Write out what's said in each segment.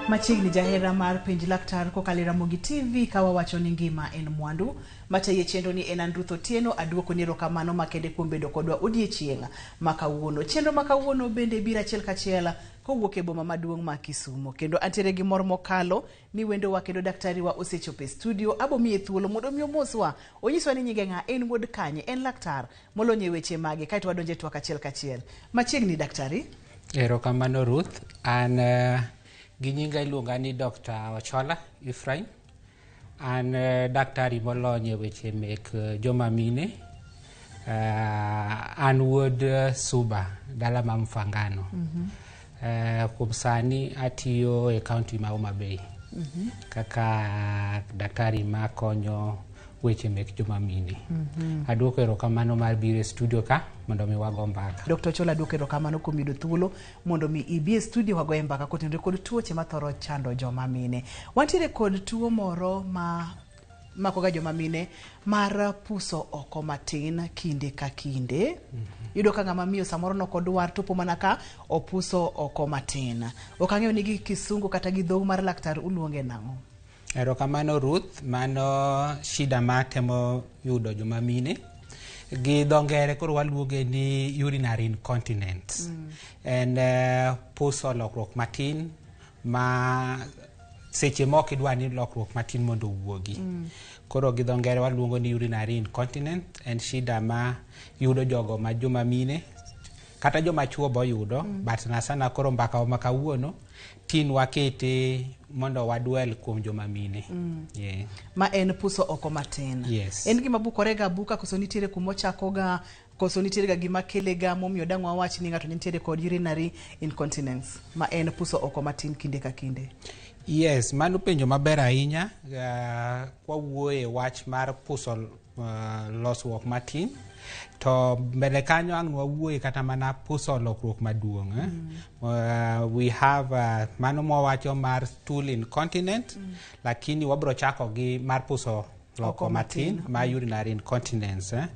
Machiegni jahera mar Penj Laktar kokalo e Ramogi TV ka wawacho ni ngima en mwandu. Matayi e chenro ni en an Ruth Otieno, aduoko ni erokamano makende kuom bedo kodwa odiechieng' ma kawuono. Chenro ma kawuono bende biro achiel kachiel kowuok e boma maduong' ma Kisumo. Kendo antiere gi mor mokalo ni wendowa kendo daktari wa osechopo e studio. Abo miye thuolo mondo mi omoswa, onyiswa ni nyinge ng'a, en wuod kanye, en laktar molony e weche mage, kaeto wadonjo e twak achiel kachiel. Machiegni daktari. Erokamano Ruth. An gi nyinga iluonga ni Dr. Ochola Ephraim. An daktari molony e weche mek joma mine. An wuod Suba, dala ma Mfangano. Kuom sani atiyo e kaunti ma Homa Bay kaka daktari makonyo weche mek joma mine. Aduoko erokamano mar biro e studio ka mondo mi wago mbaka. Dr. Ochola duoko erokamano kuom yudo thuolo mondo mi ibi e studio wagoye mbaka kotenore kod tuoche mathoro chando joma mine. Wantiere kod tuo moro ma makoga joma mine mar puso oko matin kinde ka kinde. Iyudo ka ng'ama miyo samoro nokodwar to po mana ka opuso oko matin. Ok ang'eyo ni gi kisungu kata gi dhou mar laktar uluonge nang'o? Erokamano Ruth, mano shida ma temo yudo joma mine. Gi dho ngere koro waluonge ni urinary incontinence. En puso lokruok matin ma seche mok idwa ni lokruok matin mondo owuogi. Koro gi dho ngere waluongo ni urinary incontinence, en shida ma yudo jogo ma joma mine kata joma chuo boyudo. But sana sana koro mbaka wa ma kawuono tin wakete mondo wadwel kuom joma mine. Yeah. Ma en puso oko matin. Yes. En gima bukore ga abuka koso nitiere kumochako ga koso nitiere ga gima kele ga momiyo dang' wawach ni ng'ato nitiere kod urinary incontinence ma en puso oko matin kinde ka kinde. Yes, mano penjo maber ahinya. Kwawuoye wach mar puso losruok matin to mbele kanyo ang' wawuoye kata mana puso lokruok maduong', eh? We have mano mwawacho mar stool incontinent, lakini wabro chako gi mar puso loko oko matin, matin, ma urinary incontinence, eh?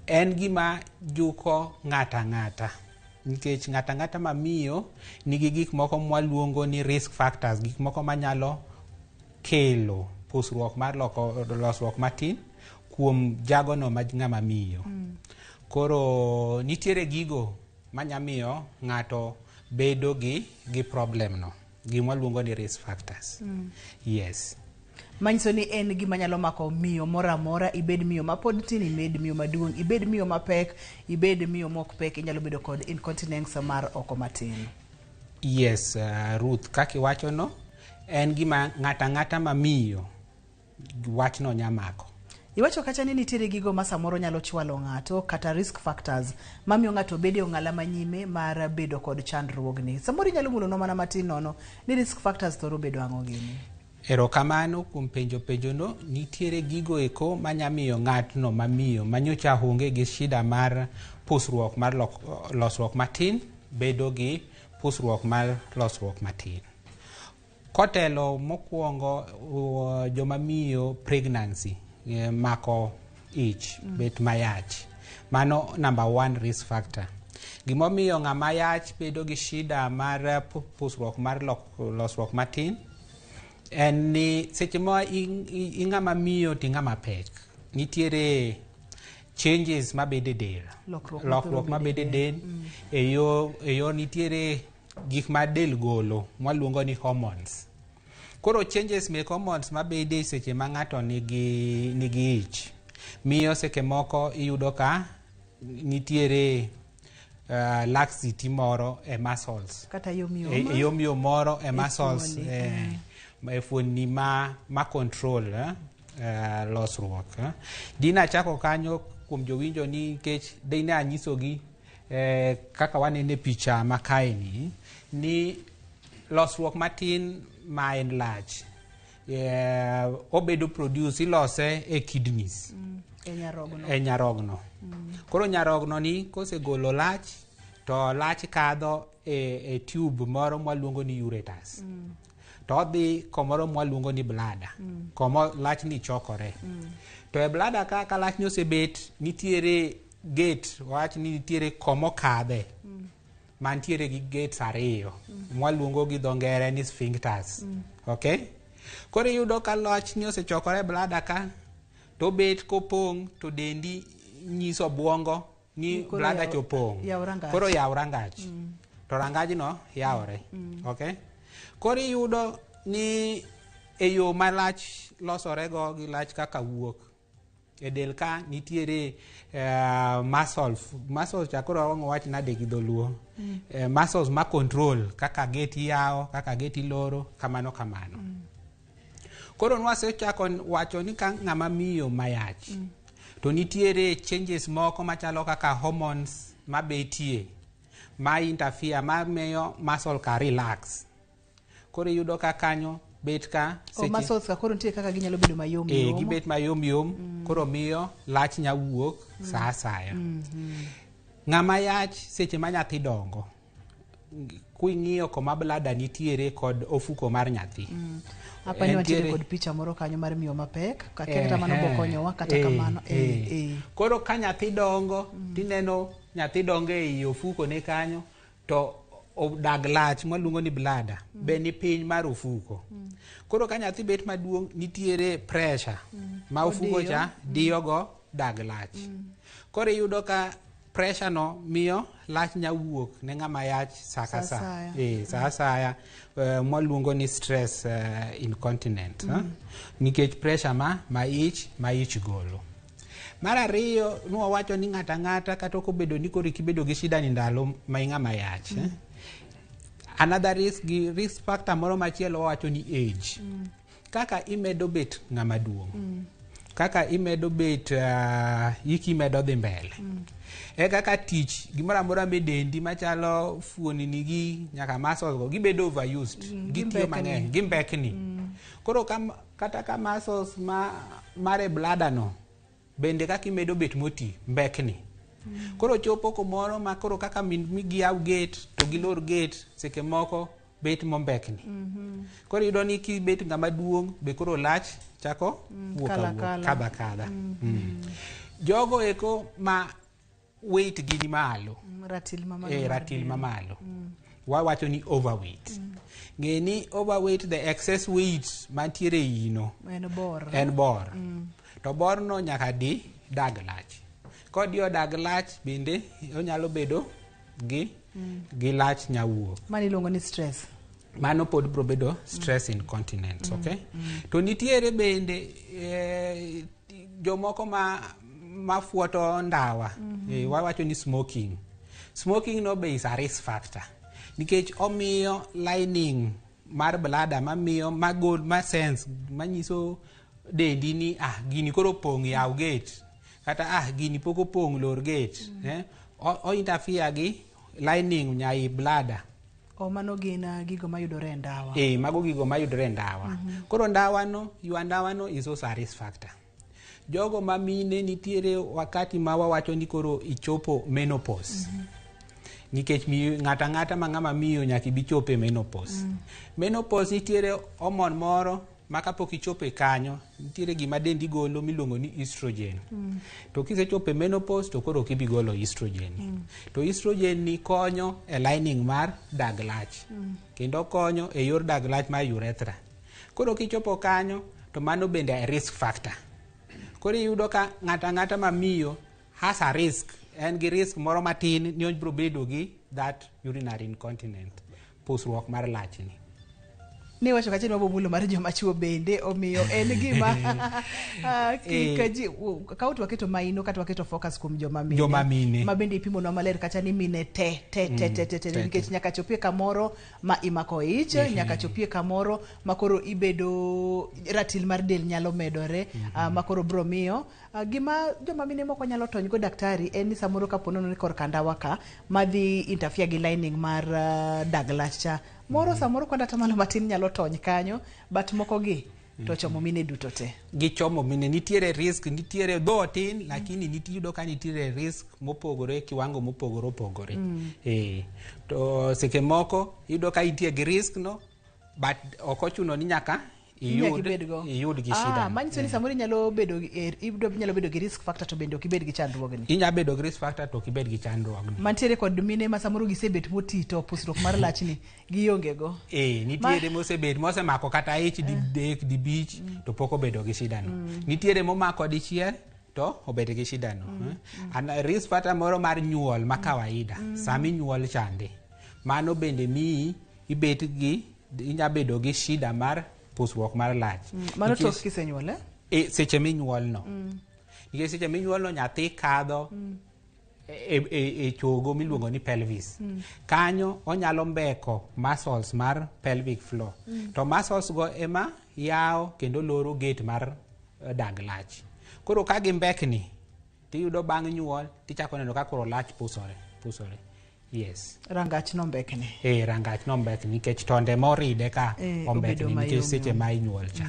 En gima juko ng'ata ang'ata nikech ng'ata ang'ata mamiyo nigi gik moko mwaluongo ni risk factors, gik moko manyalo kelo pusruok mar loko, losruok matin kuom jagono ma ng'ama miyo. Koro nitiere gigo manya miyo ng'ato bedo gi problem no, gima waluongo ni risk factors. Yes. Manyiso ni en gima nyalo mako miyo moro amora, ibed miyo mapod tin, ibed miyo maduong', ibed miyo mapek, ibed miyo mok pek, inyalo bedo kod incontinence mar oko matin. Yes, Ruth, kaka iwacho no, en gima ng'ata ang'ata ma miyo wachno nya mako. Iwacho kacha ni nitiere gigo ma samoro nyalo chwalo ng'ato kata risk factors mamiyo ng'ato bedo e ong'ala manyime mar bedo kod chandruogni. Samoro inyalo mulonwa mana matin nono ni risk factors thoro bedo ang'o gini? Erokamano kuom penjo penjono. Nitiere gigo eko manya miyo ng'atno mamiyo manyocha onge gi shida mar pusruok mar losruok matin bedo gi pusruok mar losruok matin. Kotelo mokwongo joma miyo pregnancy, mako ich, bet mayach. Mano number one risk factor. Gimomiyo ng'ama yach bedo gi shida mar pusruok mar losruok matin en ni seche ma ing'ama miyo to ing'ama pek, nitiere changes mabedo e del. Lokruok lokruok mabedo e del e yo nitiere gik ma del golo mwaluongo ni hormones. Koro changes mek hormones mabede seche ma ng'ato nigi ich miyo seche moko iyudo ka nitiere laxity moro e muscles kata yomyom e yomyom moro e muscles fuoni, e fuonni ma control losruok. Dina achako kanyo kuom jowinjo ni nikech dine anyisogi kaka waneno e picha ma kae ni losruok matin ma en lach obedo produce, ilose e kidneys. E nyarogno. E nyarogno. Koro nyarogno ni kosegolo lach to lach kadho e tube moro mwaluongo ni ureters. To odhi komoro mwaluongo ni bladder. Komo lach ni chokore. To e bladder ka lach ni osebet, nitiere gate, wach ni nitiere komo kadhe. mantiere gi gates ariyo mwaluongo gi dho ngere ni sphincters. Okay? Koro iyudo ka lachni osechokore e bladder ka to obet kopong' to dendi nyiso obwongo ni Ni koro bladder yaw- cha opong'. yaw rangach. Koro yaw rangach. To rangajno yawore. Okay? Koro iyudo ni e yo ma lach losorego gi lach kaka wuok e del ka nitiere muscles. Muscles cha koro wang' wach nade gi dholuo. Muscles ma control kaka gate iyawo, kaka gate iloro, kamano kamano. Koro nwasechako wacho ni ka ng'ama miyo mayach to nitiere changes moko machalo kaka hormones mabetie ma interfere ma miyo muscle ka relax. Koro iyudo ka kanyo bet ka O muscles ka koro nitie kaka ginyalo bedo mayom yom. Gibet mayom yom, koro miyo lach nya wuok sa asaya. Ng'ama yach seche ma nyathi dongo, king'iyo koma bladder nitiere kod ofuko mar nyathi. Apa ni wantiere Entiere- kod picha moro kanyo mar miyo mapek. Akia kata mano bokonyowa kata kamano. Koro ka nyathi dongo, tineno nyathi dongo ei ofuko ne kanyo, to odag lach mwaluongo ni bladder be ni piny mar ofuko. Koro ka nyathi bet maduong', nitiere pressure ma ofuko Odiyo. cha diyogo dag lach. Koro iyudo ka pressure no miyo lach nya wuok ne ng'ama yach sa ka Sa sa. asaya. Sa asaya, mwaluongo ni stress incontinent. Nikech pressure ma ich golo. Mar ariyo, nwawacho ni ng'ato ang'ata kata ok obedo ni koro ikibedo gi shida ni ndalo ma ing'ama yach. Another risk, gi risk factor moro machielo wawacho ni age. Kaka imedo bet ng'ama duong', kaka imedo bet hiki medo dhi mbele. E kaka tich gimoro amora me dendi machalo fuonini gi nyaka muscles go gibedo overused. Gitiyo Gimbekni. Mang'eny, gimbekni. Koro kata ka muscles ma mar e bladder no bende kaka imedo bet moti mbekni. Koro chopo kumoro ma koro kaka min mi giyaw gate to gilor gate seche moko bet mombekni. Koro iyudo ni kibet ng'ama duong' be koro lach chako wuok kala awuoka, kala. Kadha kadha. Jogo eko ma weight gi ni malo. Ratil mamalo. E mar ratil del. Mamalo. Wawacho ni overweight. Ng'e ni overweight, the excess weight mantiere e ino En bor. En bor. To borno nyaka di dag lach. Kodiyo dag lach bende onyalo bedo gi lach nyawuok. Mano iluongo ni stress. Mano pod biro bedo stress incontinence, okay? To nitiere bende jomoko ma fuoto ndawa, wawacho ni smoking. Smoking no be is a risk factor. Nikech omiyo lining mar bladder mamiyo magol ma sense manyiso dendi ni ah gini koro opong', yaw gate, kata ah gini pok opong', lor gate. O interfere gi lining nyai bladder. O mano gin gigo mayudore e ndawa. Mago gigo mayudore e ndawa. Koro ndawa no, ywa ndawa no is also a risk factor. Jogo ma mine nitiere wakati ma wawacho ni koro ichopo menopause. Nikech ng'ato ang'ata ma ng'ama miyo nyaka ibi chopo e menopause. Menopause nitiere hormone moro ma kapok ichopo e kanyo, nitiere gima dendi golo miluongo ni estrogen. To kisechopo e menopause to koro ok ibi golo estrogen ni. To estrogen ni konyo e lining mar dag lach. Kendo konyo e yor dag lach mar urethra. Koro kichopo kanyo to mano bende e risk factor. Koro iyudo ka ng'ato ang'ata ma miyo has a risk, en gi risk moro matin ni obiro bedo gi that urinary incontinence, pusruok mar lachni. Niwacho kachiel mabomulo mar joma chuo bende omiyo en gima kik ji ka to waketo maino kata waketo focus kuom joma mine. Joma mine. Ma bende ipimonwa maler kacha ni mine te te te te te te te, nikech te. Nyaka chopie kamoro ma imako ich, nyaka chopie kamoro ma koro ibedo ratil mar del nyalo medore, ma koro bro miyo gima joma mine moko nyalo tony go daktari en ni samoro kapo nono ni korka ndawa ka madhi interfere gi lining mar dag lach cha moro samoro kwanda atamalo matin nyalo tony kanyo, but moko gi to chomo mine duto te. Gichomo mine, nitiere risk, nitiere dho otin lakini iyudo ka nitiere risk mopogore, kiwango mopogore opogore. To seche moko iyudo ka intie gi risk no but ok ochuno ni nyaka Inyaka iyud ibedgo. iyud gi shida Ah, manyiso ni samoro inyalo bedo gi- inyalo bedo gi risk factor to bende ok ibed gi chandruogni. Inya bedo gi risk factor to ok ibed gi chandruogni. Mantiere kod mine ma samoro gisebet moti to pusruok mar lachni gionge go. Nitiere mosebet mosemako kata ich didek dibich to pok obedo gi shida no. Nitiere momako dichiel to obedo gi shida no. An risk factor moro mar nyuol ma kawaida, sama inyuol chande, mano bende miyi ibet gi inya bedo gi shida mar pusruok mar lach. Mano Nikech- tok kisenyuol, eh? Seche minyuol no. Nikech seche minyuol no nyathi kadho e chogo miluongo ni pelvis. Kanyo onyalo mbeko muscles mar pelvic floor. To muscles go ema yawo kendo loro gate mar dag lach. Koro ka gimbekni, tiyudo bang' nyuol tichako neno ka koro lach pusore, pusore. Yes. Rangach nombekni. Rangach nombekni nikech tonde moride ka Obedo ombekni nikech mayom seche yom. ma inyuol cha.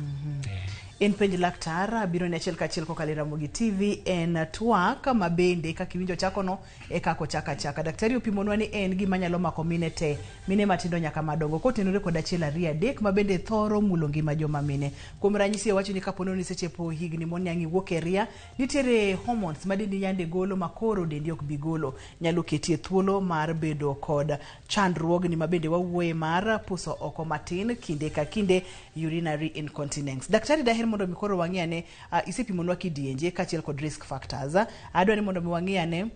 En Penj Laktar biro ni achiel kachiel kokalo e Ramogi TV en twak ma bende kaka iwinjo chakono e kaka ochako achaka. Daktari opimonwa ni en gima nyalo mako mine te, mine matindo nyaka madongo, kotenore kod achiel ariyo adek ma bende thoro mulo ngima joma mine. Kuom ranyisi owacho ni kapo ni isechopo higni moniang' iwuok e ria, nitiere hormones ma dendi yande golo ma koro dendi ok bi golo. Nyalo keti e thuolo mar bedo kod chandruogni ma bende wawuoye mar puso oko matin kinde ka kinde, urinary incontinence. Daktari, daher mondo mi koro wang'i ane, isepimonwa kidienje kaachiel kod risk factors. Adwa ni mondo mi wang'i ane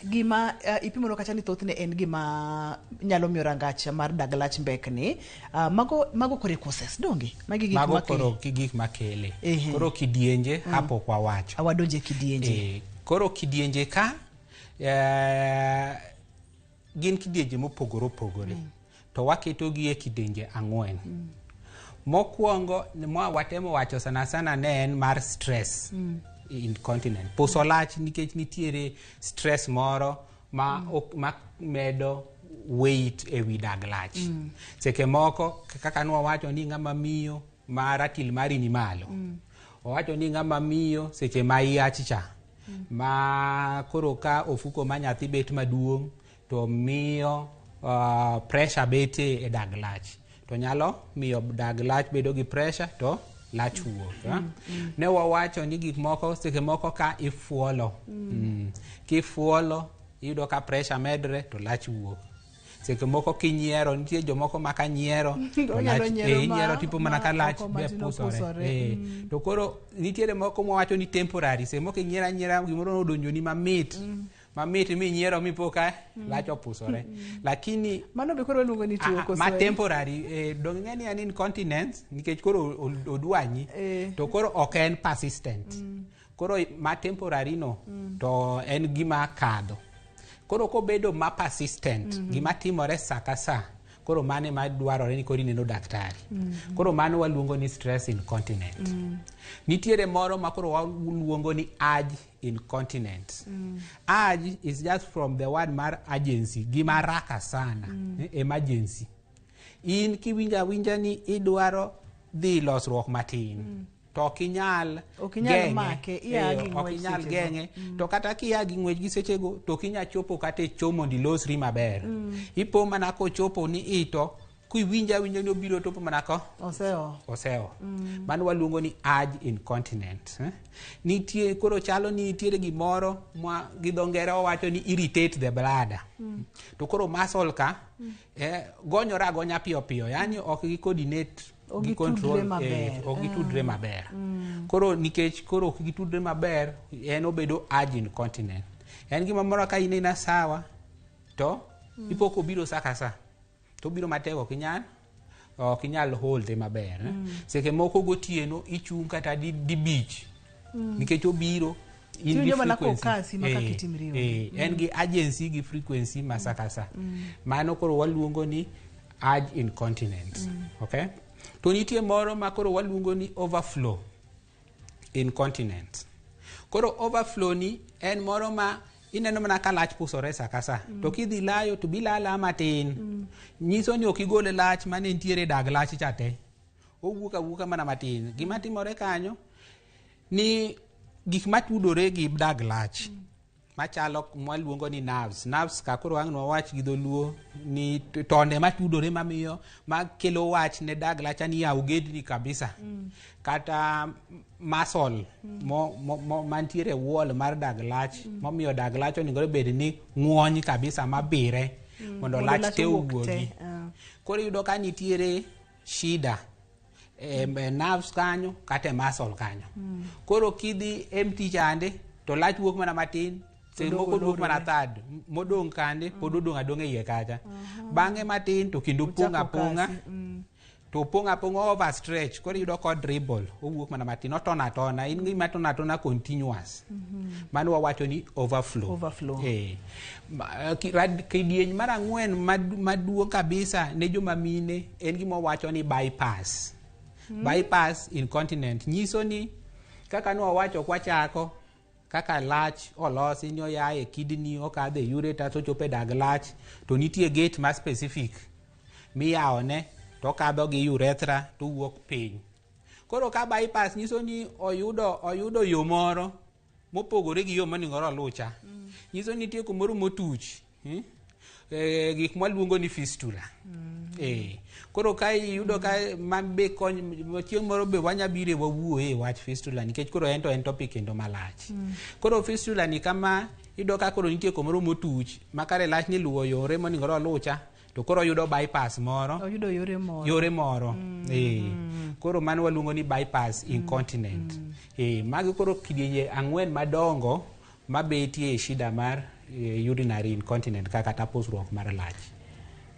gima ipimonwa kacha ni thothne en gima nyalo miyo rangach mar dag lach mbekni. Mago kore causes, donge? Magi gik Mago makele. koro gik makele. Ehe. Koro kidienje hapok wawacho. Awadonje kidienje. Koro kidienje ka gin kidienje mopogore opogore. To waketogi e kidienje ang'wen. Mokwongo mwa watemo wacho sana sana ne en mar stress incontinence. Puso lach nikech nitiere stress moro ma, ma medo weight e wi dag lach. Seche moko kaka nwawacho ni ng'ama miyo ma ratil mari ni malo. Owacho ni ng'ama miyo seche ma iyach cha ma koro ka ofuko ma nyathi bet maduong' to miyo pressure bete e dag lach to nyalo miyo dag lach bedo gi pressure to lach wuok. Ne wawacho ni gik moko seche moko ka ifuolo, kifuolo iyudo ka pressure medre to lach wuok. Seche moko kinyiero, nitie jomoko ma ka nyiero to Onyalo lach, nyiero inyiero tipo mana ka ma lach oko be matin pusore. opusore. To koro nitiere moko mwawacho ni temporary, seche moko inyiero anyiera gimoro odonjoni mamit, mamit minyiero mipo ka lach opusore. Lakini Mano be koro waluongo ni tuo koso ma en? temporary, dong ing'e ni en incontinence nikech koro odwanyi to koro ok en persistent. Koro ma temporary no to en gima kadho. Koro kobedo ma persistent, gima timore sa ka sa, koro mano ema dwarore ni koro ineno daktari. Koro mano waluongo ni stress incontinence. Nitiere moro ma koro waluongo ni urge incontinence. Urge is just from the word mar urgency, gima haraka sana, emergency. In kiwinjo awinja ni idwaro dhi losruok matin, to ok inyal Ok inyal geng'e. make, ia gi Ok ng'wech inyal sechego. geng'e. To kata kia gi ng'wech gi sechego, to ok inyal chopo kata e cho mondo ilosri maber. Ipo mana kochopo ni ito, kiwinjo awinja ni obiro topo mana ko Osewo. osewo. Mano waluongo ni urge incontinence. Nitie koro chalo ni nitiere gimoro ma gi dho ngere wawacho ni irritate the bladder. To koro muscle ka gonyore agonya piyo piyo, yani ok gi coordinate Ok gi gitudre control, maber. ok gitudre maber. Koro nikech koro ok gitudre maber, en obedo urge incontinence. En gima moro ka in ina sawa to ipo kobiro sa ka sa to obiro matek, ok inyal holde maber. Seche moko gotieno ichung' kata dibich nikech obiro in gi Tiwinjo mana frequency. kokasi ma kaka itimri onge. En gi urgency gi frequency ma sa ka sa. Mano koro waluongo ni urge incontinence. Okay? To nitie moro ma koro waluongo ni overflow incontinence. Koro overflow ni en moro ma ineno mana ka lach pusore sa ka sa. To kidhi layo to bi lala matin. Nyiso ni ok igol lach mane nitiere e dag lach cha te. Owuok awuoka mana matin. Gima timore kanyo ni gik matudore gi dag lach. machalo mwaluongo ni nerves. Nerves ka koro ang' nwawach gi dholuo ni tonde matudore mamiyo makelo wach ne dag lacha ni yaw gedni kabisa. Kata muscle mantiere e wall mar dag lach momiyo dag lach onego bed ni ng'wony kabisa mabire mondo lach te owuogi. Koro iyudo ka nitiere shida e nerves kanyo kata e muscle kanyo. Koro kidhi empty chande to lach wuok mana matin, seche moko wuok mana third, modong' kande pod odong' adong'a iye kacha. Bang'e matin to kendo pong' apong'a. To pong' apong'a over stretch, koro iyudo ka dribble, owuok mana matin, otona atona, in gima tona atona continuous. Mano wawacho ni overflow. Overflow. Kidieny mar ang'wen maduong' kabisa ne joma mine en gima wawacho ni bypass. Bypass incontinent nyiso ni kaka nwawacho kwachako kaka lach olosi ni oya e kidney okadho e ureter to ochopo e dag lach to nitie gate ma specific miyawone to okadho gi urethra to owuok piny. Koro ka bypass nyiso ni oyudo yo moro mopogore gi yo monego oluw cha. Nyiso ni nitie kumoro motuch. Gik mwaluongo ni fistula. Koro ka iyudo ka ma be kony chieng' moro be wanya bire wawuoye e wach fistula nikech koro en to en topic kendo malach. Koro fistula ni kama iyudo ka koro nitie kumoro motuch ma kare lach ni luwo yore monego oluw cha to koro oyudo bypass moro. Oyudo yore moro. Yore moro. Koro mano waluongo ni bypass incontinent. Magi koro kidienje ang'wen madongo mabetie e shida mar urinary incontinent kata pusruok mar lach.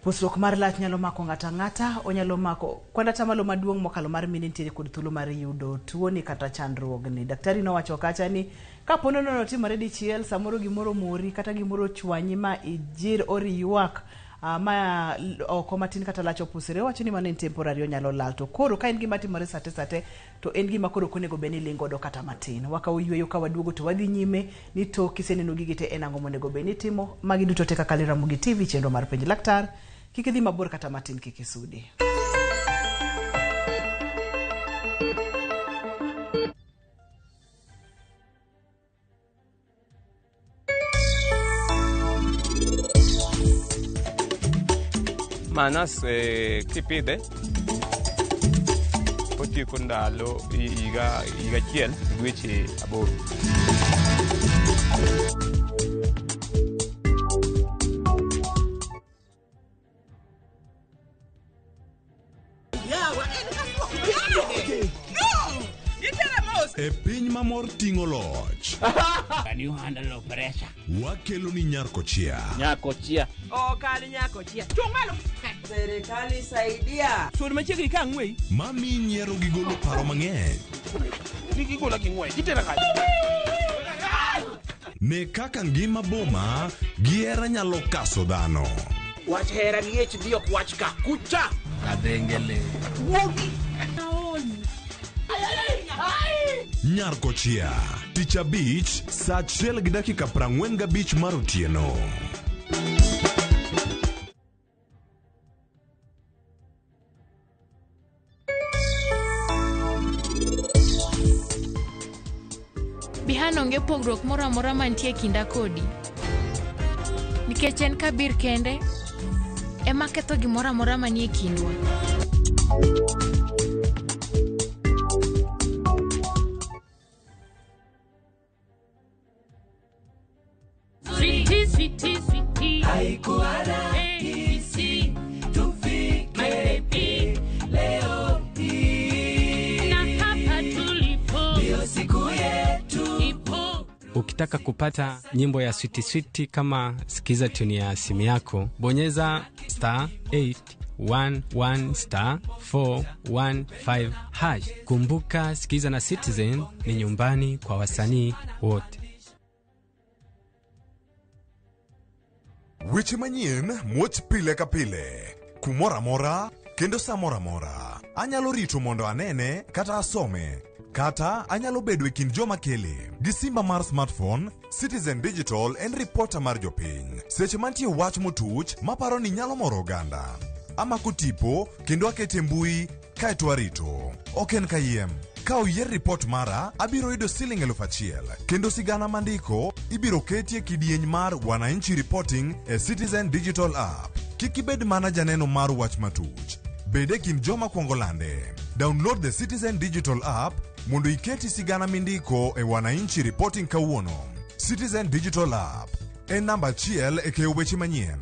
Pusruok mar lach nyalo mako ng'ato ang'ata, onyalo mako kwand atamalo maduong' mokalo mar mine nitiere kod thuolo mar yudo tuoni kata chandruogni. Daktari nowacho kacha ni kapo nono otimore dichiel, samoro gimoro mori kata gimoro ochwanyi ma ijir or ywak ma oko matin kata lach opusore, owacho ni mano en temporary onyalo lal. To koro ka en gima timore sate sate to en gima koro ok onego bed ni iling' godo kata matin. Wakawo yweyo ka waduogo to wadhi nyime ni to kiseneno gigi te en ang'o monego bed ni itimo. Magi duto te kaka Ramogi TV chenro mar Penj Laktar. Kik idhi mabor kata matin, kik isudi. Manas kipidhe otieko ndalo higa achiel dweche 8. E piny mamor ting'o loch. Can you handle pressure? Wakelo ni Nyarkochia. Nyakochia. Ok an Nyakochia. Chung' malo. Serikali saidia. Sud machiegni ka ang'weyi. Mami nyiero gi golo paro mang'eny. Gigola gi ng'wech. Itera kanye? Ne kaka ngima boma gi hera nyalo kaso dhano. Wach hera gi HD ok wach ka. Kucha. Kadhengele. Wuogi. Nyarkochia. Tich abich saa 1:45 mar otieno. Bihan onge pogruok moro amora mantie e kinda kodi. Nikech en Kabir kende ema ketho gimoro amora manie kindwa. Sweetie, sweetie, sweetie. Haikuwa rahisi tufike leo hii. Na hapa tulipo ndio siku yetu ipo. Ukitaka kupata nyimbo ya switi switi kama sikiza tune ya simu yako, bonyeza star 811 star 415 hash. Kumbuka, Sikiza na Citizen ni nyumbani kwa wasanii wote. Weche manyien muoch pile ka pile, kumoro amora kendo sa moro amora. Anyalo rito mondo anene kata asome, kata anyalo bedo e kind joma kele. Gi simba mar smartphone, Citizen Digital en ripota mar jopiny. Seche mantie wach motuch maparo ni nyalo moro oganda. Amako tipo kendo akete mbui kaeto arito. Ok en kayiem. Ka oyier ripot mara, abiro yudo siling 1,000 kendo sigana mandiko ibiro ketie kidieny mar Wananchi Reporting e Citizen Digital App. Kik ibed mana janeno mar wach matuch. Bed e kind joma kwongo lande. Download the Citizen Digital App mondo iketi sigana mindiko e Wananchi Reporting kawuono. Citizen Digital App en namba achiel e keyo weche manyien.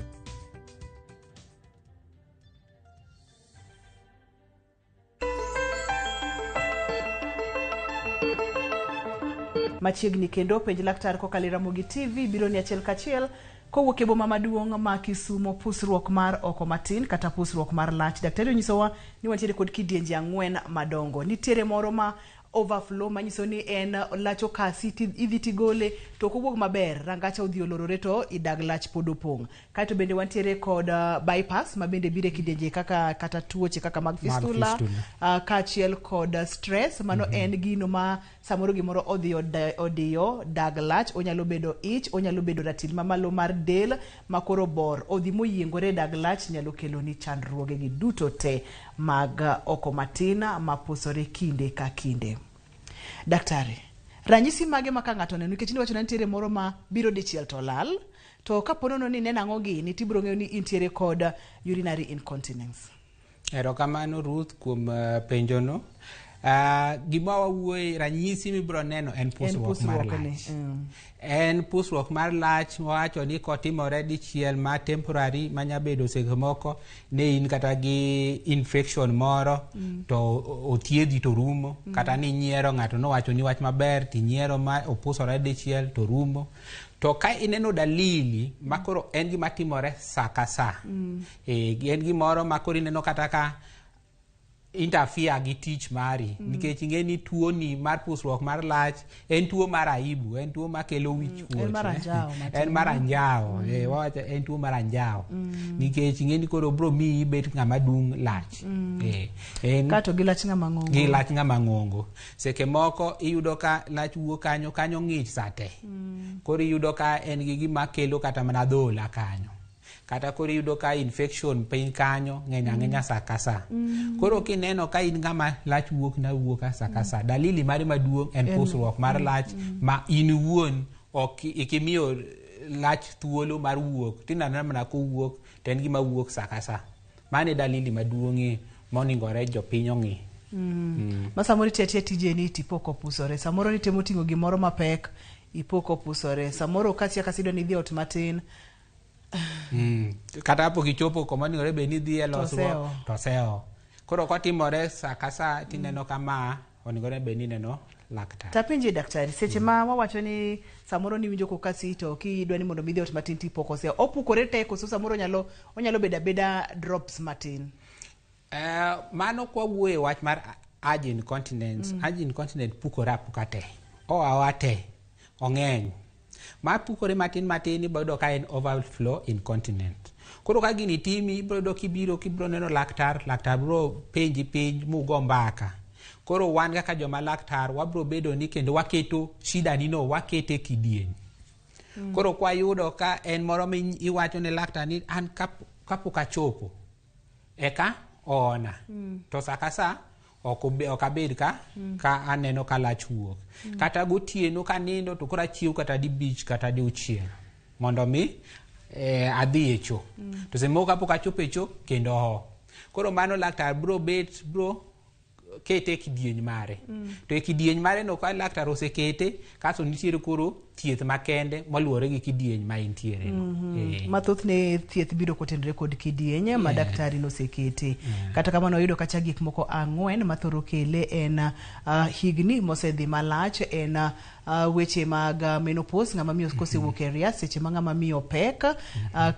Machiegni kendo penj laktar kokalo e Ramogi TV biro ni achiel kachiel kowuok e boma maduong' ma Kisumo, pusruok mar oko matin kata pusruok mar lach. Daktari onyisowa ni wantiere kod kidienje 4 madongo. Nitiere moro ma overflow manyiso ni en lach okasi idhi tigole to ok owuog maber, rangacha odhi olorore to idag lach pod opong'. Kaeto bende wantiere kod bypass ma bende biro e kidienje kaka kata tuoche kaka mag fistula, kaachiel kod stress. Mano en gino ma samoro gimoro odhi odiyo dag lach, onyalo bedo ich, onyalo bedo ratil mamalo mar del makoro bor odhi moyiengore dag lach, nyalo kelo ni chandruoge gi duto te mag oko matin mapusore kinde ka kinde. Daktari, ranyisi mage ma ka ng'ato oneno, nikech niwacho ni nitiere moro ma biro dichiel to lal, to kapo nono ni ineno ang'o gini tibiro ng'eyo ni intiere kod urinary incontinence. Erokamano Ruth kuom penjono. Gima wawuoye ranyisi mibiro neno en pusruok mar lach. En pusruok mar lach wawacho ni kotimore dichiel ma temporary manya bedo seche moko ne in kata gi infection moro to othiedhi to rumo, kata ni nyiero ng'ato nowacho ni wach maber tinyiero ma opusore dichiel to rumo. To ka ineno dalili makoro en gima timore sa ka sa, en gimoro makoro ineno kata ka interfere gi tich mari, nikech ing'e ni tuo ni mar pusruok mar lach en tuo mar aibu, en tuo makelo wich kuot, en mar anjawo, wawacho en tuo mar anjawo, nikech ing'e ni koro bro miyi bet ng'ama dung' lach, kato gi lach ng'ama ng'ongo, gi lach ng'ama ng'ongo. Seche moko iyudo ka lach wuok kanyo, kanyo ng'ich sate, koro iyudo ka en gi gima kelo kata mana dhola kanyo, kata koro iyudo ka infection piny kanyo ng'eny ang'enya sa ka sa. Koro kineno ka in ng'ama lach wuok na wuok sa ka sa, dalili mari maduong' en pusruok mar lach ma in iwuon ok ikimiyo lach thuolo mar wuok, tineno mana kowuok to en gima wuok sa ka sa. Mano e dalili maduong'ie moningore jopiny ong'i. Ma samoro itiyo atiya tijeni tipo ok opusore, samoro nitemo ting'o gimoro mapek ipo ok opusore, samoro kasia kasia idwa ni idhi ot matin. Kata kapok ichopo kuma onegore bed ni idhi e losruok to oseo. Koro kotimore sa ka sa tineno kama onegore bed ni ineno laktar. Tapenje daktari, seche ma wawacho ni samoro niwinjo kokasi to kidwa ni mondo mi idhi ot matin tipo ok oseo, opukore te koso samoro onyalo bedo abeda drops matin? Mano kwa wuoye wach mar urge incontinence. Urge incontinence pukore apuka te, oa te, ong'eny. Ma pukore matin matin ibiro yudo ka en overflow incontinent. Koro ka gini timi ibiro yudo kibiro kibiro neno laktar, laktar biro penji penj mugo mbaka. Koro wan kaka joma laktar wabiro bedo ni kendo waketo shida ni no wakete kidieny. Koro kwa yudo ka en moro mi iwacho ne laktar ni an kapok achopo eka oona. To sa ka sa ok abed ka ka aneno ka lach wuok. Kata gotieno kanindo to koro achiew kata dibich kata diuchiel mondo mi adhi e cho. To seche moko kapok achopo e cho kendo oo. Koro mano laktar biro bet biro kete e kidieny mare. To e kidieny mare no ka laktar osekete kasto nitiere koro thieth makende moluwore gi kidieny ma entiere no. Mathothne thieth biro kotenore kod kidieny ma daktari nosekete. Kata kamano wayudo kacha gik moko 4 mathoro kele en higni mosedhi malach, en weche mag menopause, ng'ama miyo kosewuok e ria, seche ma ng'ama miyo pek,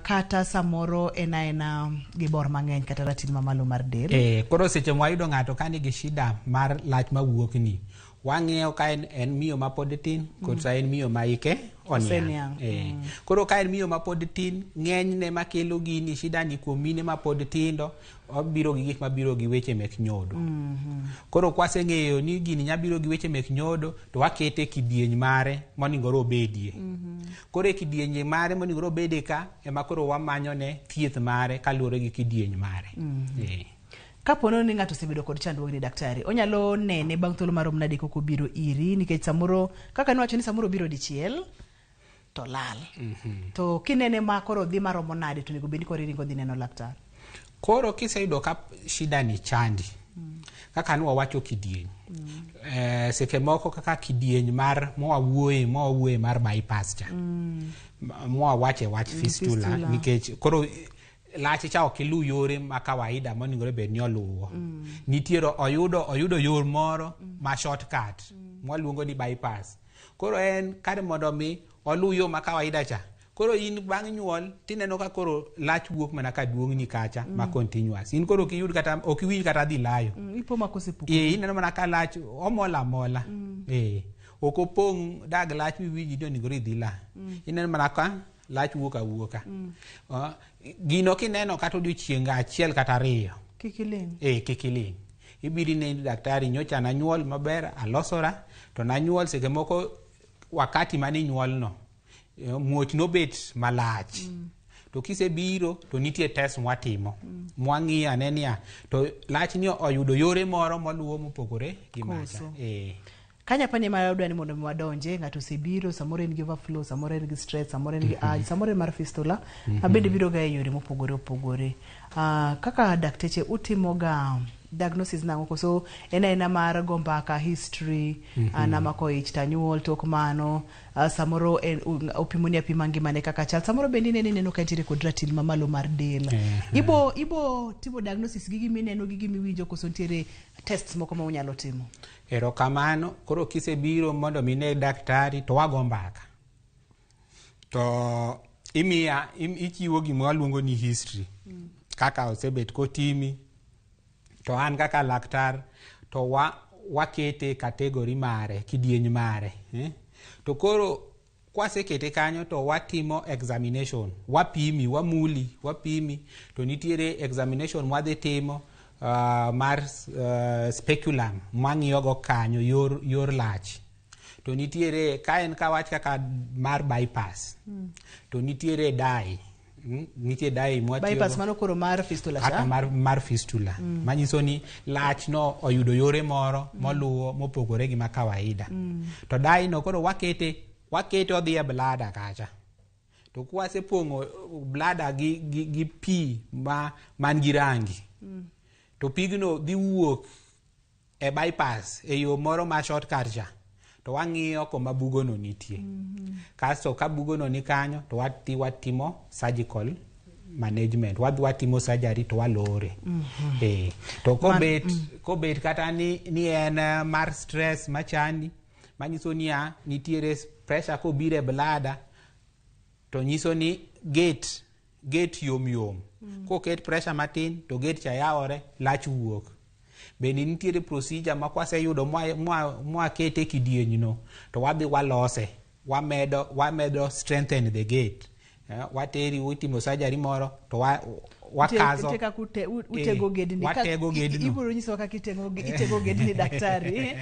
kata samoro en aena gi bor mang'eny kata ratil mamalo mar del. Koro seche mwayudo ng'ato ka nigi shida mar lach mawuok ni, wang'iyo ka en miyo mapod tin kosa en miyo ma ike oniang'. Koro ka en miyo mapod tin, ng'enyne makelo gini shida ni kuom mine mapod tindo, obiro gi gik mabiro gi weche mek nyodo. Koro kwaseng'eyo ni gini nya biro gi weche mek nyodo, to wakete e kidieny mare moningore obedie. Koro e kidieny mare moningore obedie ka, ema koro wamanyo ne thieth mare kaluwore gi kidieny mare. Kapo ni ng'ato osebedo kod chandruogni daktari, onyalo nene bang' thuolo marom nade kok obiro iri nikech samoro kaka niwacho ni samoro obiro dichiel to lal. To kinene ma koro dhi maromo nade to onego bed ni koro iringo dhi neno laktar. Koro kiseyudo ka shida ni chandi, kaka nwawacho kidieny, seche moko kaka kidieny mar mwawuoye mar bypass cha, mwawache wach fistula, nikech koro lach cha ok iluw yore ma kawaida monegore bed ni oluwo. Nitiere oyudo yor moro ma shortcut mwaluongo ni bypass. Koro en kar mondo mi oluw yo ma kawaida cha, koro in bang' nyuol tineno ka koro lach wuok mana ka duong'ni kacha ma continuous. In koro ok iyud kata ok iwinj kata dhi layo. Ipo ma kosepuko. Ineno mana ka lach omol amola. Ok opong' dag lach miwinji ni onego idhi la. Ineno mana ka lach wuok awuoka. Gino kineno kata odiochieng' achiel kata ariyo, Kik iling'. Kik iling'. Ibiro ineni daktari, nyocha nanyuol maber, alosora, to nanyuol seche moko wakati mane inyuolno, muoch nobet malach. To kisebiro to nitie test mwatimo. Mwang'iyo ane niya, to lach ni oyudo yore moro moluwo mopogore gi macha. Kanya pani ma adwa ni mondo mi wadonje, ng'ato osebiro, samoro en gi overflow, samoro en gi stress, samoro en gi urge, samoro en mar fistula, ma bende biro ga e yore mopogore opogore. Kaka dakteche utimo ga diagnosis nang'o koso en aena mar go mbaka history, namako ich tanyuol tok mano, samoro en opimoni apima ngimane kaka chal, samoro bende ineno ka nitiere kod ratil mamalo mar del. Ibo timo diagnosis gi gimineno gi gimiwinjo koso nitiere tests moko ma unyalo timo? Erokamano. Koro kisebiro mondo mi ine daktari to wago mbaka. To imiya ichiwo gima waluongo ni history. Kaka osebet kotimi. To an kaka laktar to wakete category mare, kidieny mare. To koro kwasekete kanyo to watimo examination. Wapimi, wamuli, wapimi. To nitiere examination mwadhi timo mar speculum mwang'iyogo kanyo yor lach. To nitiere ka en kawach kaka mar bypass. To nitiere dye. Nitie dye mwatiyogo. Bypass mano koro mar fistula cha? Kaka mar fistula. Manyiso ni lach no oyudo yore moro moluwo mopogore gi ma kawaida. To dye no koro wakete odhi e bladder kacha. To kwasepong'o bladder gi pi man gi rangi. To pigno dhi wuok e bypass e yo moro ma shortcut cha. To wang'iyo koma bugono nitie. Kasto ka bugono ni kanyo to wadhi watimo surgical management. Wadhi watimo surgery to walore. To kobet kata ni en mar stress machandi, manyiso niya nitiere pressure kobiro e bladder to nyiso ni gate yom yom. Koket pressure matin to gate cha yawore, lach wuok. Bende nitiere procedure ma kwaseyudo mwakete kidieny no to wadhi walose, wamedo strengthen the gate. Wateri utimo surgery moro to wakazo. Utego gedni. Watego gedno. Ibiro nyisowa kaka itego gedni daktari.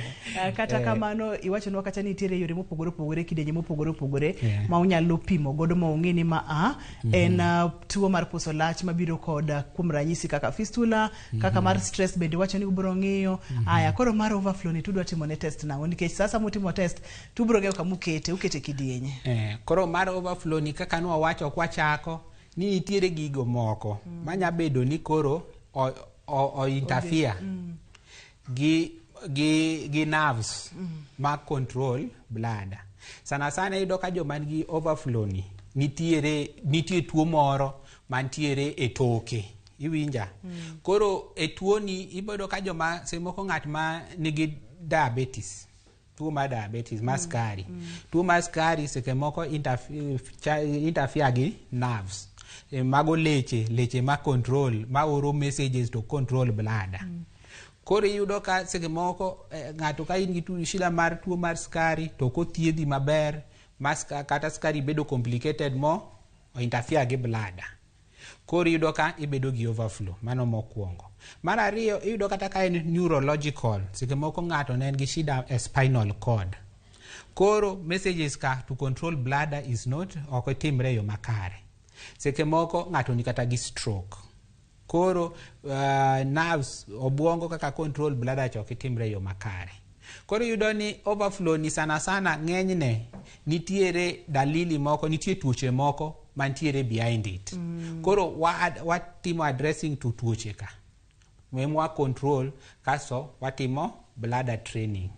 Kata kamano iwachonwa kata ni nitiere yore mopogore opogore, kidienje mopogore opogore ma unyalo pimo godo ma ung'e ni ma en tuo mar puso lach mabiro kod kuom ranyisi kaka fistula, kaka mar stress bende wacho ni ubiro ng'iyo. Aya koro mar overflow ni tudwa timo ne test nang'o nikech sasa mutimo test tubiro ng'eyo kama ukete kidienje. Koro mar overflow ni kaka nwawacho kwachako ni nitiere gigo moko manya bedo ni koro o interfere gi nerves ma control bladder. Sana sana iyudo ka joma nigi overflow ni nitie tuo moro mantiere e toke. Iwinja? Koro e tuo ni iboyudo ka joma seche moko ng'at ma nigi diabetes, tuo mar diabetes mar sukari. Tuo mar sukari seche moko interfere gi nerves. Mago leche ma control, ma oro messages to control bladder. Koro iyudo ka seche moko ng'ato ka in gi shida mar tuo mar sukari to ok othiedhi maber, kata sukari bedo complicated mo interfere gi bladder. Koro iyudo ka ibedo gi overflow, mano mokwongo. Mar ariyo iyudo kata ka en neurological, seche moko ng'ato ne en gi shida e spinal cord. Koro messages ka to control bladder is not ok timre e yo makare. Seche moko ng'ato ni kata gi stroke. Koro nerves obwongo kaka control bladder cha ok timre e yo makare. Koro iyudo ni overflow ni sana sana ng'enyne nitiere dalili moko, nitie tuoche moko mantiere behind it. Koro watimo addressing to tuoche ka. Mwa control kasto watimo bladder training.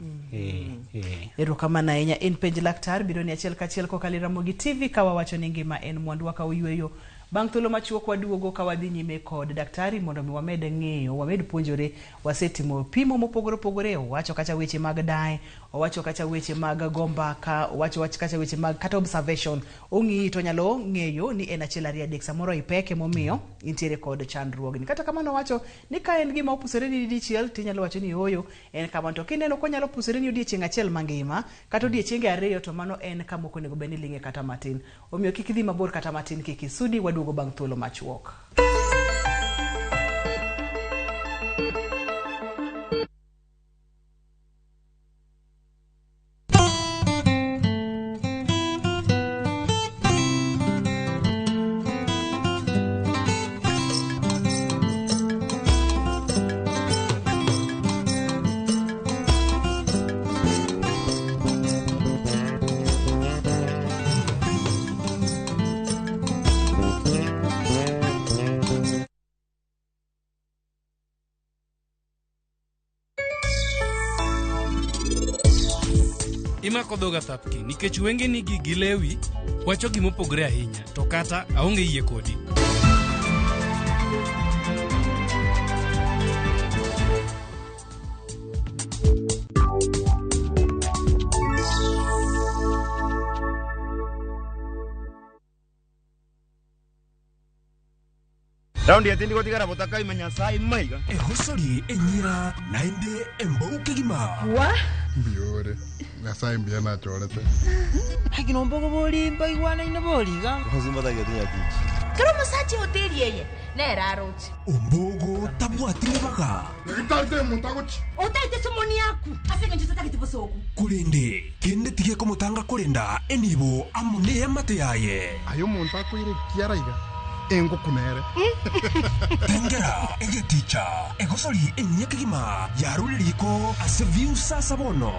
Erokamano ahinya. En Penj Laktar biro ni achiel kachiel kokalo e Ramogi TV ka wawacho ni ngima en mwandu wakawo yweyo. Bang' thuolo machuok waduogo ka wadhi nyime kod daktari mondo mi wamed ng'eyo, wamed puonjore. Wasetimo pimo mopogore opogore, owacho kacha weche mag dae, owacho kacha weche mag go mbaka, owacho wach kacha weche mag kata observation. Ong'iyi to onyalo ng'eyo ni en 1 2 3 samoro ipek emomiyo intiere kod chandruogni. Kata kamano owacho ni ka en gima opusore ni dichiel tinyalo wacho ni ooyo en kamano, to kineno konyalo pusore ni odiechieng' achiel mangima kata odiechienge 2 to mano en kama ok onego bed ni ling'e kata matin. Omiyo kik idhi mabor kata matin, kik isudi, waduogo bang' thuolo machuok. Imako dhoga thapki nikech wengeni gi gilewi wacho gimopogore ahinya to kata aonge yie kodi. Raundi etindi gotigara botaka imenya sai maiga. Ehosori enyira naende embouke gima. Wa? Mbiore. Nyasaye mbiya nachorete. Hakino mbogo boli mbaigwana ine boliga. Hozimba getinya tich. Kero musachi hoteli yeye. Nera arochi. Ombogo tabwatire baga. Ngitate mutagochi. Otaite somoni yaku. Asenge nchita kitibosoku. Kurende kende tige komutanga kurenda enibo amune amate yaye. Ayo muntu akwire kiaraiga. Engukunere. Tengera egeticha egosori enyekigima yaruriko ase view sabono.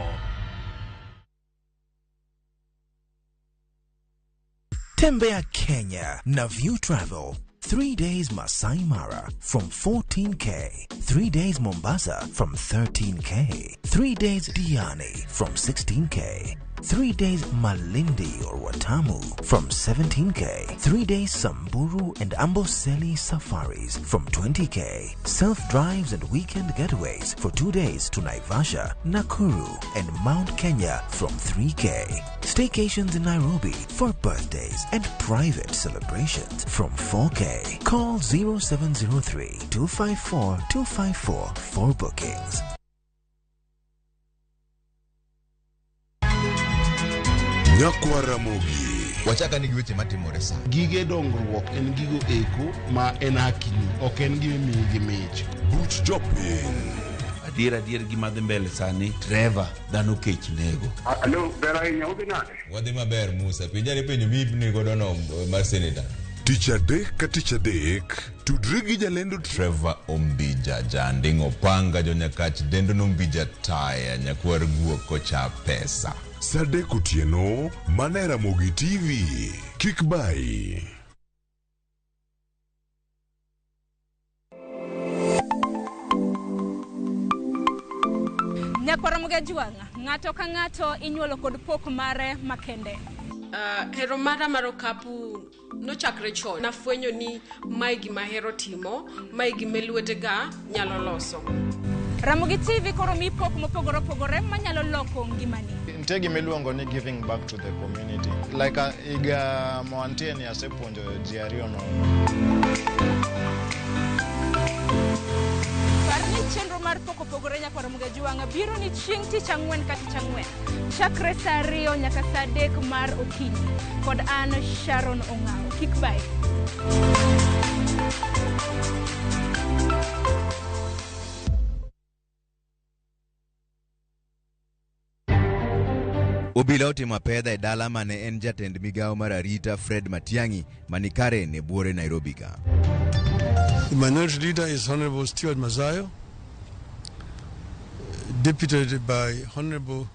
Tembea Kenya na View Travel. 3 days Masai Mara from 14K, 3 days Mombasa from 13K, 3 days Diani from 16K, 3 days Malindi or Watamu from 17K, 3 days Samburu and Amboseli safaris from 20K, self-drives and weekend getaways for 2 days to Naivasha, Nakuru and Mount Kenya from 3K, staycations in Nairobi for birthdays and private celebrations from 4K. Call 0703 254 254 for bookings. Nyakwa Ramogi. Wachaka ni giweche matimore sa. Gige dongruok en gigo eko ma en hakini, ok en gima imiyi gi mich. Buch jopiny. Adier adier gima dhi mbele sani, Trevor, dhano kech nego. Alo, ber ahinya, udhi nade? Wadhi maber Musa, penjane penjo mibni godo no mar senator. Tich adek ka tich adek, tudri gi jalendo Trevor Ombija, janding' opanga, jonyakach dendo nombija taya, nyakwar guok kocha pesa. Saa 3 otieno, mana e Ramogi TV. Kik bayi. Nyakwar Ramogi Ajwang', ng'ato ka ng'ato inyuolo kod pok mare makende. Hero mara mar okapu nochakre chon. Nafwenyo ni mae gima ahero timo, mae gima lwetega nyalo loso. Ramogi TV koro mi pok mopogore opogore manyalo loko ngimani. Nitie gima iluongo ni giving back to the community. Like higa mwantie ni asepuonjo ji 2 nono. Par ni chenro mar pok opogore Nyakwar Ramogi Ajwang' biro ni chieng' tich ang'wen ka tich ang'wen. Chakre saa 2 nyaka saa 3 mar okinyi. Kod an Sharon Ong'awo. Kik bayi. Obila otimo apedha e dala mane en jatend migawo mar arita Fred Matiang'i mani Karen e buore Nairobi ka. The minority leader is Honorable Stewart Mazayo, deputed by Honorable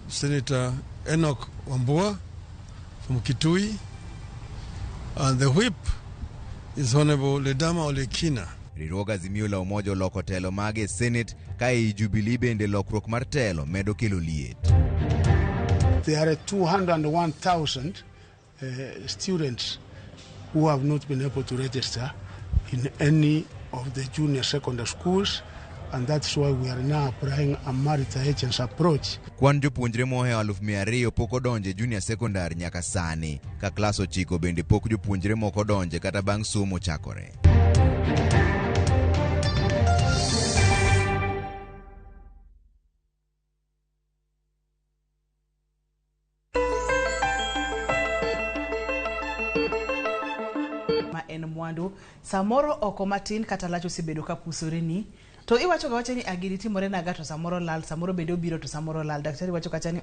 Senator Enoch Wambua from Kitui, and the whip is Honorable Ledama Olekina. Riwruog Azimio la Umoja oloko telo mage e Senate ka ei Jubilee bende lokruok mar telo medo kelo liet. There are 201,000 students who have not been able to register in any of the junior secondary schools, and that's why we are now applying a multi-agency approach. Kwan jopuonjre mohewo 200,000 pok odonje junior secondary nyaka sani, ka klas 9 bende pok jopuonjre moko odonje kata bang' somo chakore. Ma en mwandu samoro oko matin kata lach osebedo ka pusore ni to iwacho ga wacha ni agiri timore naga to samoro lal, samoro bende obiro to samoro lal. Daktari wacho kacha ni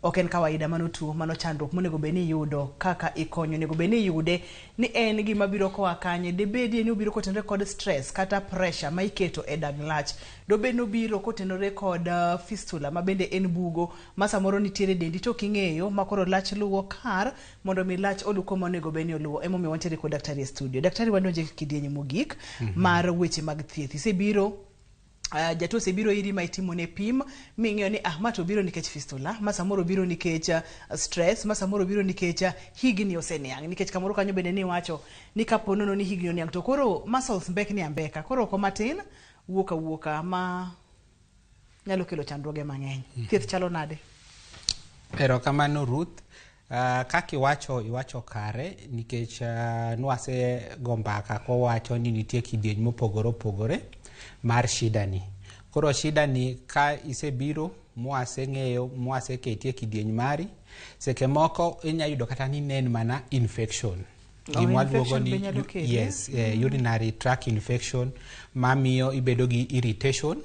ok en kawaida, mano tuo, mano chandruok monego bed ni iyudo kaka ikonyo, onego bed ni iyude ni en gima biro koa kanye. Debedie ni obiro kotenore kod stress kata pressure ma iketo e dag lach, dobed ni obiro kotenore kod fistula ma bende en bugo ma samoro nitiere dendi to ok ing'eyo, ma koro lach luwo kar mondo mi lach olu koma onego bed ni oluwo. Emomiyo wantiere kod daktari e studio. Daktari, wadonje kidienje mogik mar weche mag thieth. Isebiro jatuo osebiro iri ma itimone pim ming'eyo ni ma to obiro nikech fistula, ma samoro obiro nikech stress, ma samoro obiro nikech higni oseniang', nikech kamoro kanyo bende niwacho ni kapo nono ni higni oniang' to koro muscles mbekni ambeka, koro oko matin wuok awuoka ma nyalo kelo chandruoge mang'eny. Thieth chalo nade? Erokamano Ruth. Kaka iwacho kare nikech nwase go mbaka kowacho ni nitie kidieny mopogore opogore mar shida ni. Koro shida ni ka isebiro mwaseng'eyo mwaseketie kidieny mari, seche moko inya yudo kata ni ne en mana infection. Gima waluongo ni yes, urinary tract infection mamiyo ibedo gi irritation,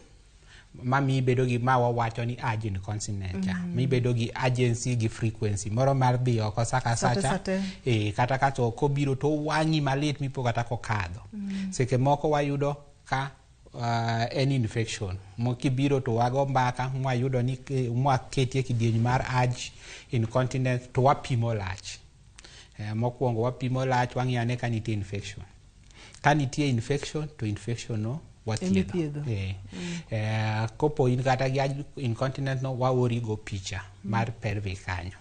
mamiyo ibedo gi ma wawacho ni urge incontinence cha. Mibedo gi urgency gi frequency moro mar dhi oko sa ka sacha, kata ka to kobiro to wang'i malit mipo kata kokadho. Seche moko wayudo ka en infection mokibiro to wago mbaka mwayudo ni mwaketie kidieny mar urge incontinence to wapimo lach. Mokwongo wapimo lach wang'iyo ane ka nitie infection. Ka nitie infection to infection no wathiedho. Kopo in kata gi incontinence no waori go picha mar pelvic kanyo.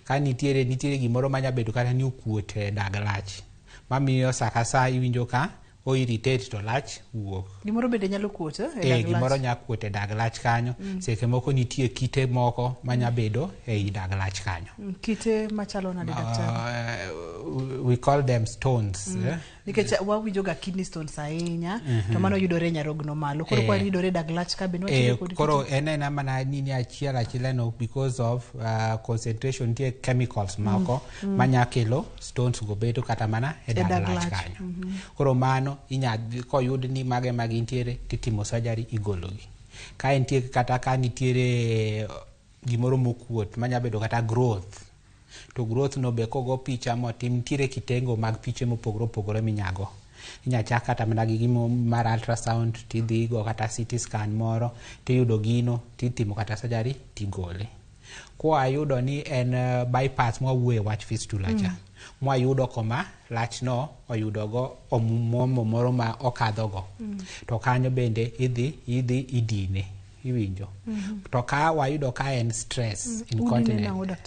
Ka nitiere gimoro manya bedo kata ni okuot e dag lach mamiyo sa ka sa iwinjo ka o irritate to lach wuok. Gimoro bende nyalo kuot e dag lach. Gimoro nyalo kuot e dag lach kanyo. Seche moko nitie kite moko manya bedo ei dag lach kanyo. Kite machalo nade daktari? We call them stones. Nikech wawinjo ga kidney stones ahinya, to mano yudore nyarogno malo. Koro kwa yudore dag lach ka bende watiyo kod koro en ena mana nini achiel achiel no because of concentration nitie chemicals moko manya kelo stones go bedo kata mana e dag lach kanyo. Koro mano inya koyud ni mage magintiere titimo surgery igologi. Ka entie kata ka nitiere gimoro mokuot manya bedo kata growth, to growth no be kogo picha motim nitiere kitengo mag piche mopogore opogore minyago. Inya chak kata mana gi gimo mar ultrasound tidhi go kata CT scan moro tiyudo gino titimo kata surgery tigole. Kwa yudo ni en bypass mwawuoye wach fistula cha. Mwayudo koma lach no oyudogo omuomo moro ma okadhogo. To kanyo bende idhi idine iwinjo. To ka wayudo ka en stress incontinence.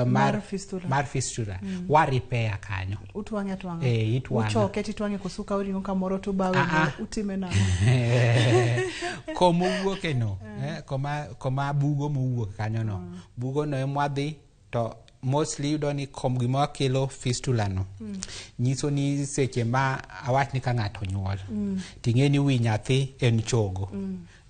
Mar fistula. Wa repair kanyo. Utwang'e atwang'a. Itwang'e. Uchoke titwang'e kosuka uring'o kamoro to bawe utime nang'o? Komowuoke no, koma bugo mowuok kanyo no. Bugo no emwadhi to mostly yudo ni kom gima kelo fistula no. Nyiso ni seche ma awach ni ka ng'ato nyuol, ting'e ni wi nyathi en chogo.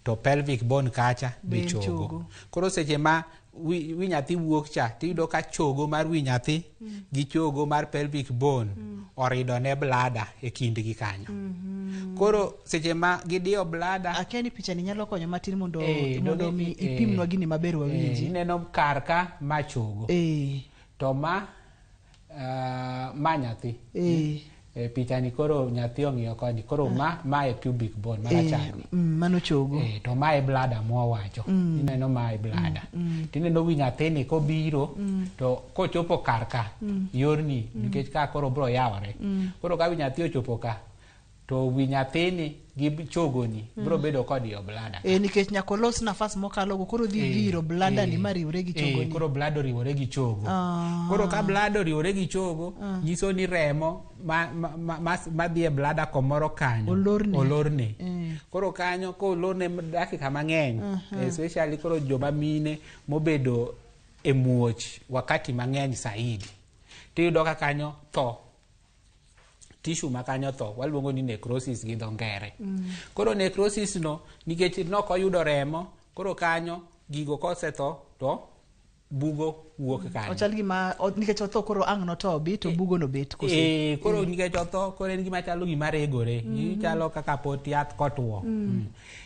To pelvic bone kacha be chogo. Koro seche ma wi nyathi wuok cha tiyudo ka chogo mar wi nyathi gi chogo mar pelvic bone orido ne bladder e kindgi kanyo. Koro seche ma gidiyo bladder, akia ni picha ni nyalo konyo matin mondo mi ipimnwa gini maber wawinji. Ineno kar ka ma chogo. To ma nyathi. E, pichani koro nyathi ong'iyo koni koro ma e pubic bone marachar ni. Mano chogo. E, to ma e bladder mwawacho. Ineno ma e bladder. Tineno wi nyathini kobiro to kochopo kar ka yorni nikech ka koro bro yawore. Koro ka wi nyathi ochopo ka to wi nyathini gi chogoni bro bedo kodiyo bladder. E, nikech nyaka olos nafas mokalogo koro dhi dhiro bladder ni mariwre gi chogoni. Koro bladder oriwore gi chogo. Koro ka bladder oriwore gi chogo, nyiso ni remo madhi e bladder komoro kanyo Olorne. olorne. Koro kanyo kolorne dakika mang'eny, especially koro joma mine mobedo e muoch wakati mang'eny saidi, tiyudo ka kanyo tho, tissue ma kanyo tho, waluongo ni necrosis gi dho ngere. Koro necrosis no nikech nokoyudo remo, koro kanyo gigo kosetho to bugo wuok kanyo. Ochal gima nikech otho koro ang' notobi to bugo no bet kose. E, koro nikech otho koro en gima chalo gima regore. Chalo kaka pot yath kotwo.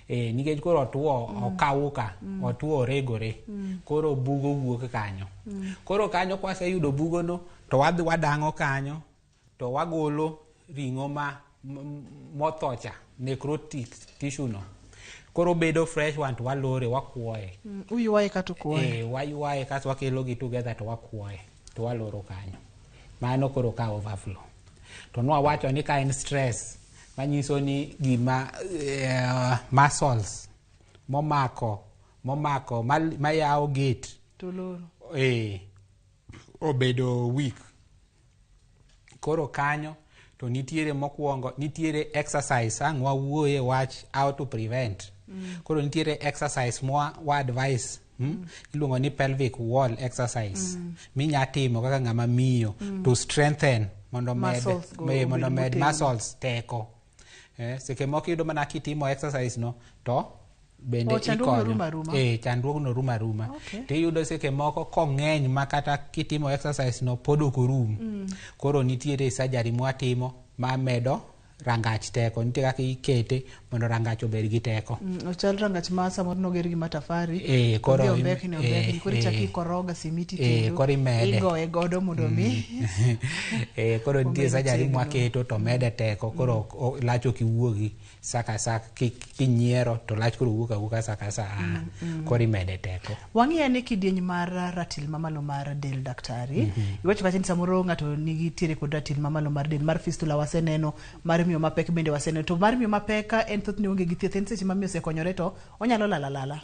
E, nikech koro otwo okauka, otwo oregore. Koro bugo wuok kanyo. Koro kanyo kwaseyudo bugono to wadhi wadang'o kanyo to wagolo ring'o ma motho cha, necrotic tissue no. Koro bedo fresh one to walore wakuoye. Uywaye kata ukuoye. E, waywaye kasto wakelo gi together to wakuoye to waloro kanyo. Mano koro ka overflow. To nwawacho ni ka en stress manyiso ni gima muscles momako mayawo gate to loro. E, obedo weak. Koro kanyo to nitiere mokwongo nitiere exercise ang' wawuoye wach how to prevent. Koro nitiere exercise mwa wa advice iluongo ni pelvic wall exercise minya timo kaka ng'ama miyo to strengthen mondo med mondo med muscles teko. Seche moko iyudo mana kitimo exercise no to bende ikonyo. Chandruogno rumo aruma. Tiyudo seche moko kong'eny ma kata kitimo exercise no pod ok orum. Koro nitiere surgery mwatimo ma medo rangach teko. Nitie kaka ikete mondo rangach obed gi teko. Ochal rangach ma samoro noger gi matafari. Koro ombekni ombekni koro ichako ikoroga simiti kendo koro imede. Igoye godo mondo mi. Koro nitie surgery mwaketo to mede teko. Koro lach ok iwuogi saka saka kinyiero to lach koro wuok awuoka saka sa. Koro imede teko. Wang'iyo ane kidieny mar ratil mamalo mar del daktari. Iwacho kacha ni samoro ng'ato nigi tiere kod ratil mamalo mar del mar fistula waseneno, mar miyo mapek bende waseneno. To mar miyo mapek en thothne onge gi thieth, en seche ma miyo osekonyore to onyalo lala lala.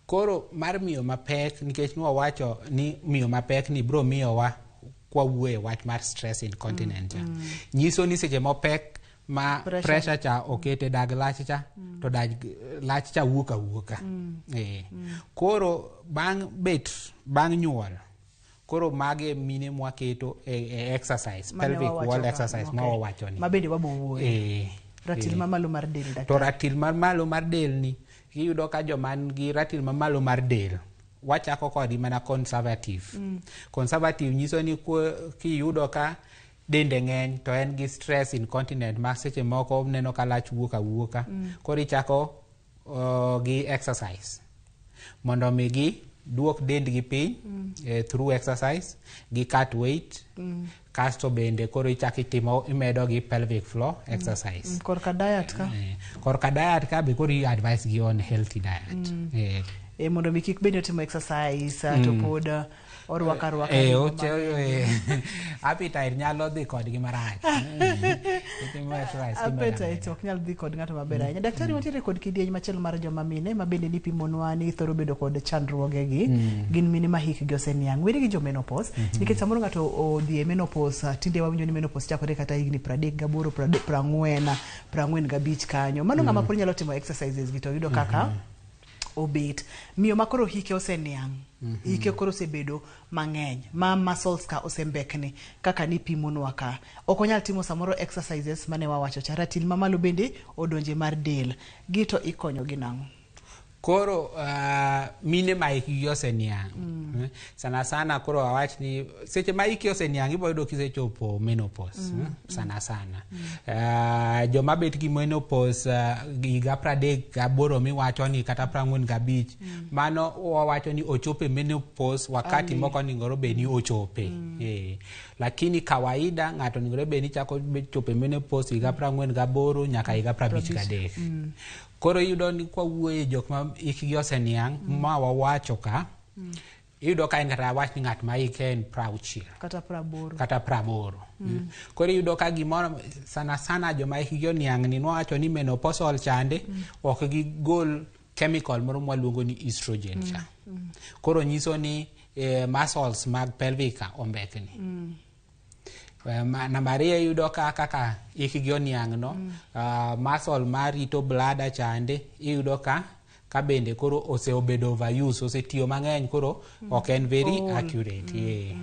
Koro mar miyo mapek nikech nwawacho ni miyo mapek ni bro miyowa kwa wuoye wach mar stress incontinence. Nyiso ni seche mopek ma pressure cha okete dag lach cha to dag lach cha wuok awuoka. Koro bang' bet bang' nyuol koro mage mine mwaketo e exercise pelvic wall exercise ma wawacho ni ma bende wabo wuoye. Ratil mamalo mar del daktari. To ratil mamalo mar del ni iyudo ka joma nigi ratil mamalo mar del wachako kodi mana conservative. Conservative nyiso ni kiyudo ka dende ng'eny to en gi stress incontinent ma seche moko neno ka lach wuok awuoka. Koro ichako gi exercise mondo mi gi duok dendgi piny through exercise gi cut weight. Kasto bende koro ichako itimo imedo gi pelvic floor exercise. Korka diet ka. Korka diet ka be koro i advice gi on healthy diet. Mondo mi kik bende otimo exercise to pod orwaka arwaka. Appetite nyalo dhi kodgi marach. Appetite ok nyal dhi kod ng'ato maber ahinya. Daktari wantiere kod kidieny machielo mar joma mine ma bende nipimonwa ni thoro bedo kod chandruogegi. Gin mine ma hikgi oseniang'. Weri gi jo menopause. Nikech samoro ng'ato odhi e menopause, tinde wawinjo ni menopause chakore kata higni 38, 40, 45 kanyo. Mano ng'ama pod nyalo timo exercises gi to yudo kaka obet. Miyo ma koro hike oseniang', hike koro osebedo mang'eny, ma muscles ka osembekni kaka nipimonwa ka. Ok onyal timo samoro exercises mane wawacho cha. Ratil mamalo bende odonje mar del. Gi to ikonyo gi nang'o? Koro mine ma hikgi oseniang', sana sana koro awach ni seche ma hiki oseniang' ibo yudo kisechopo menopause, sana sana. Joma bet gi menopause higa 38 miwacho ni kata 45, mano wawacho ni ochopo e menopause wakati Early. moko onegore bed ni ochope. Lakini kawaida ng'ato onegore bed ni chako chopo e menopause higa 48 nyaka higa 53. Koro iyudo ni kwawuoye jok ma hikgi oseniang' ma wawacho ka, iyudo ka en kata wach ni ng'at ma hike en 60 kata 80 kata 80. Koro iyudo ka gimoro sana sana joma hikgi oniang' ni nwawacho ni menopausal chande, ok gigol chemical moro mwaluongo ni estrogen cha. Koro nyiso ni muscles mag pelvic ka ombekni. Namba ariyo iyudo ka kaka hikgi oniang' no, muscle marito bladder chande iyudo ka bende koro osebedo overuse, osetiyo mang'eny, koro ok en very accurate.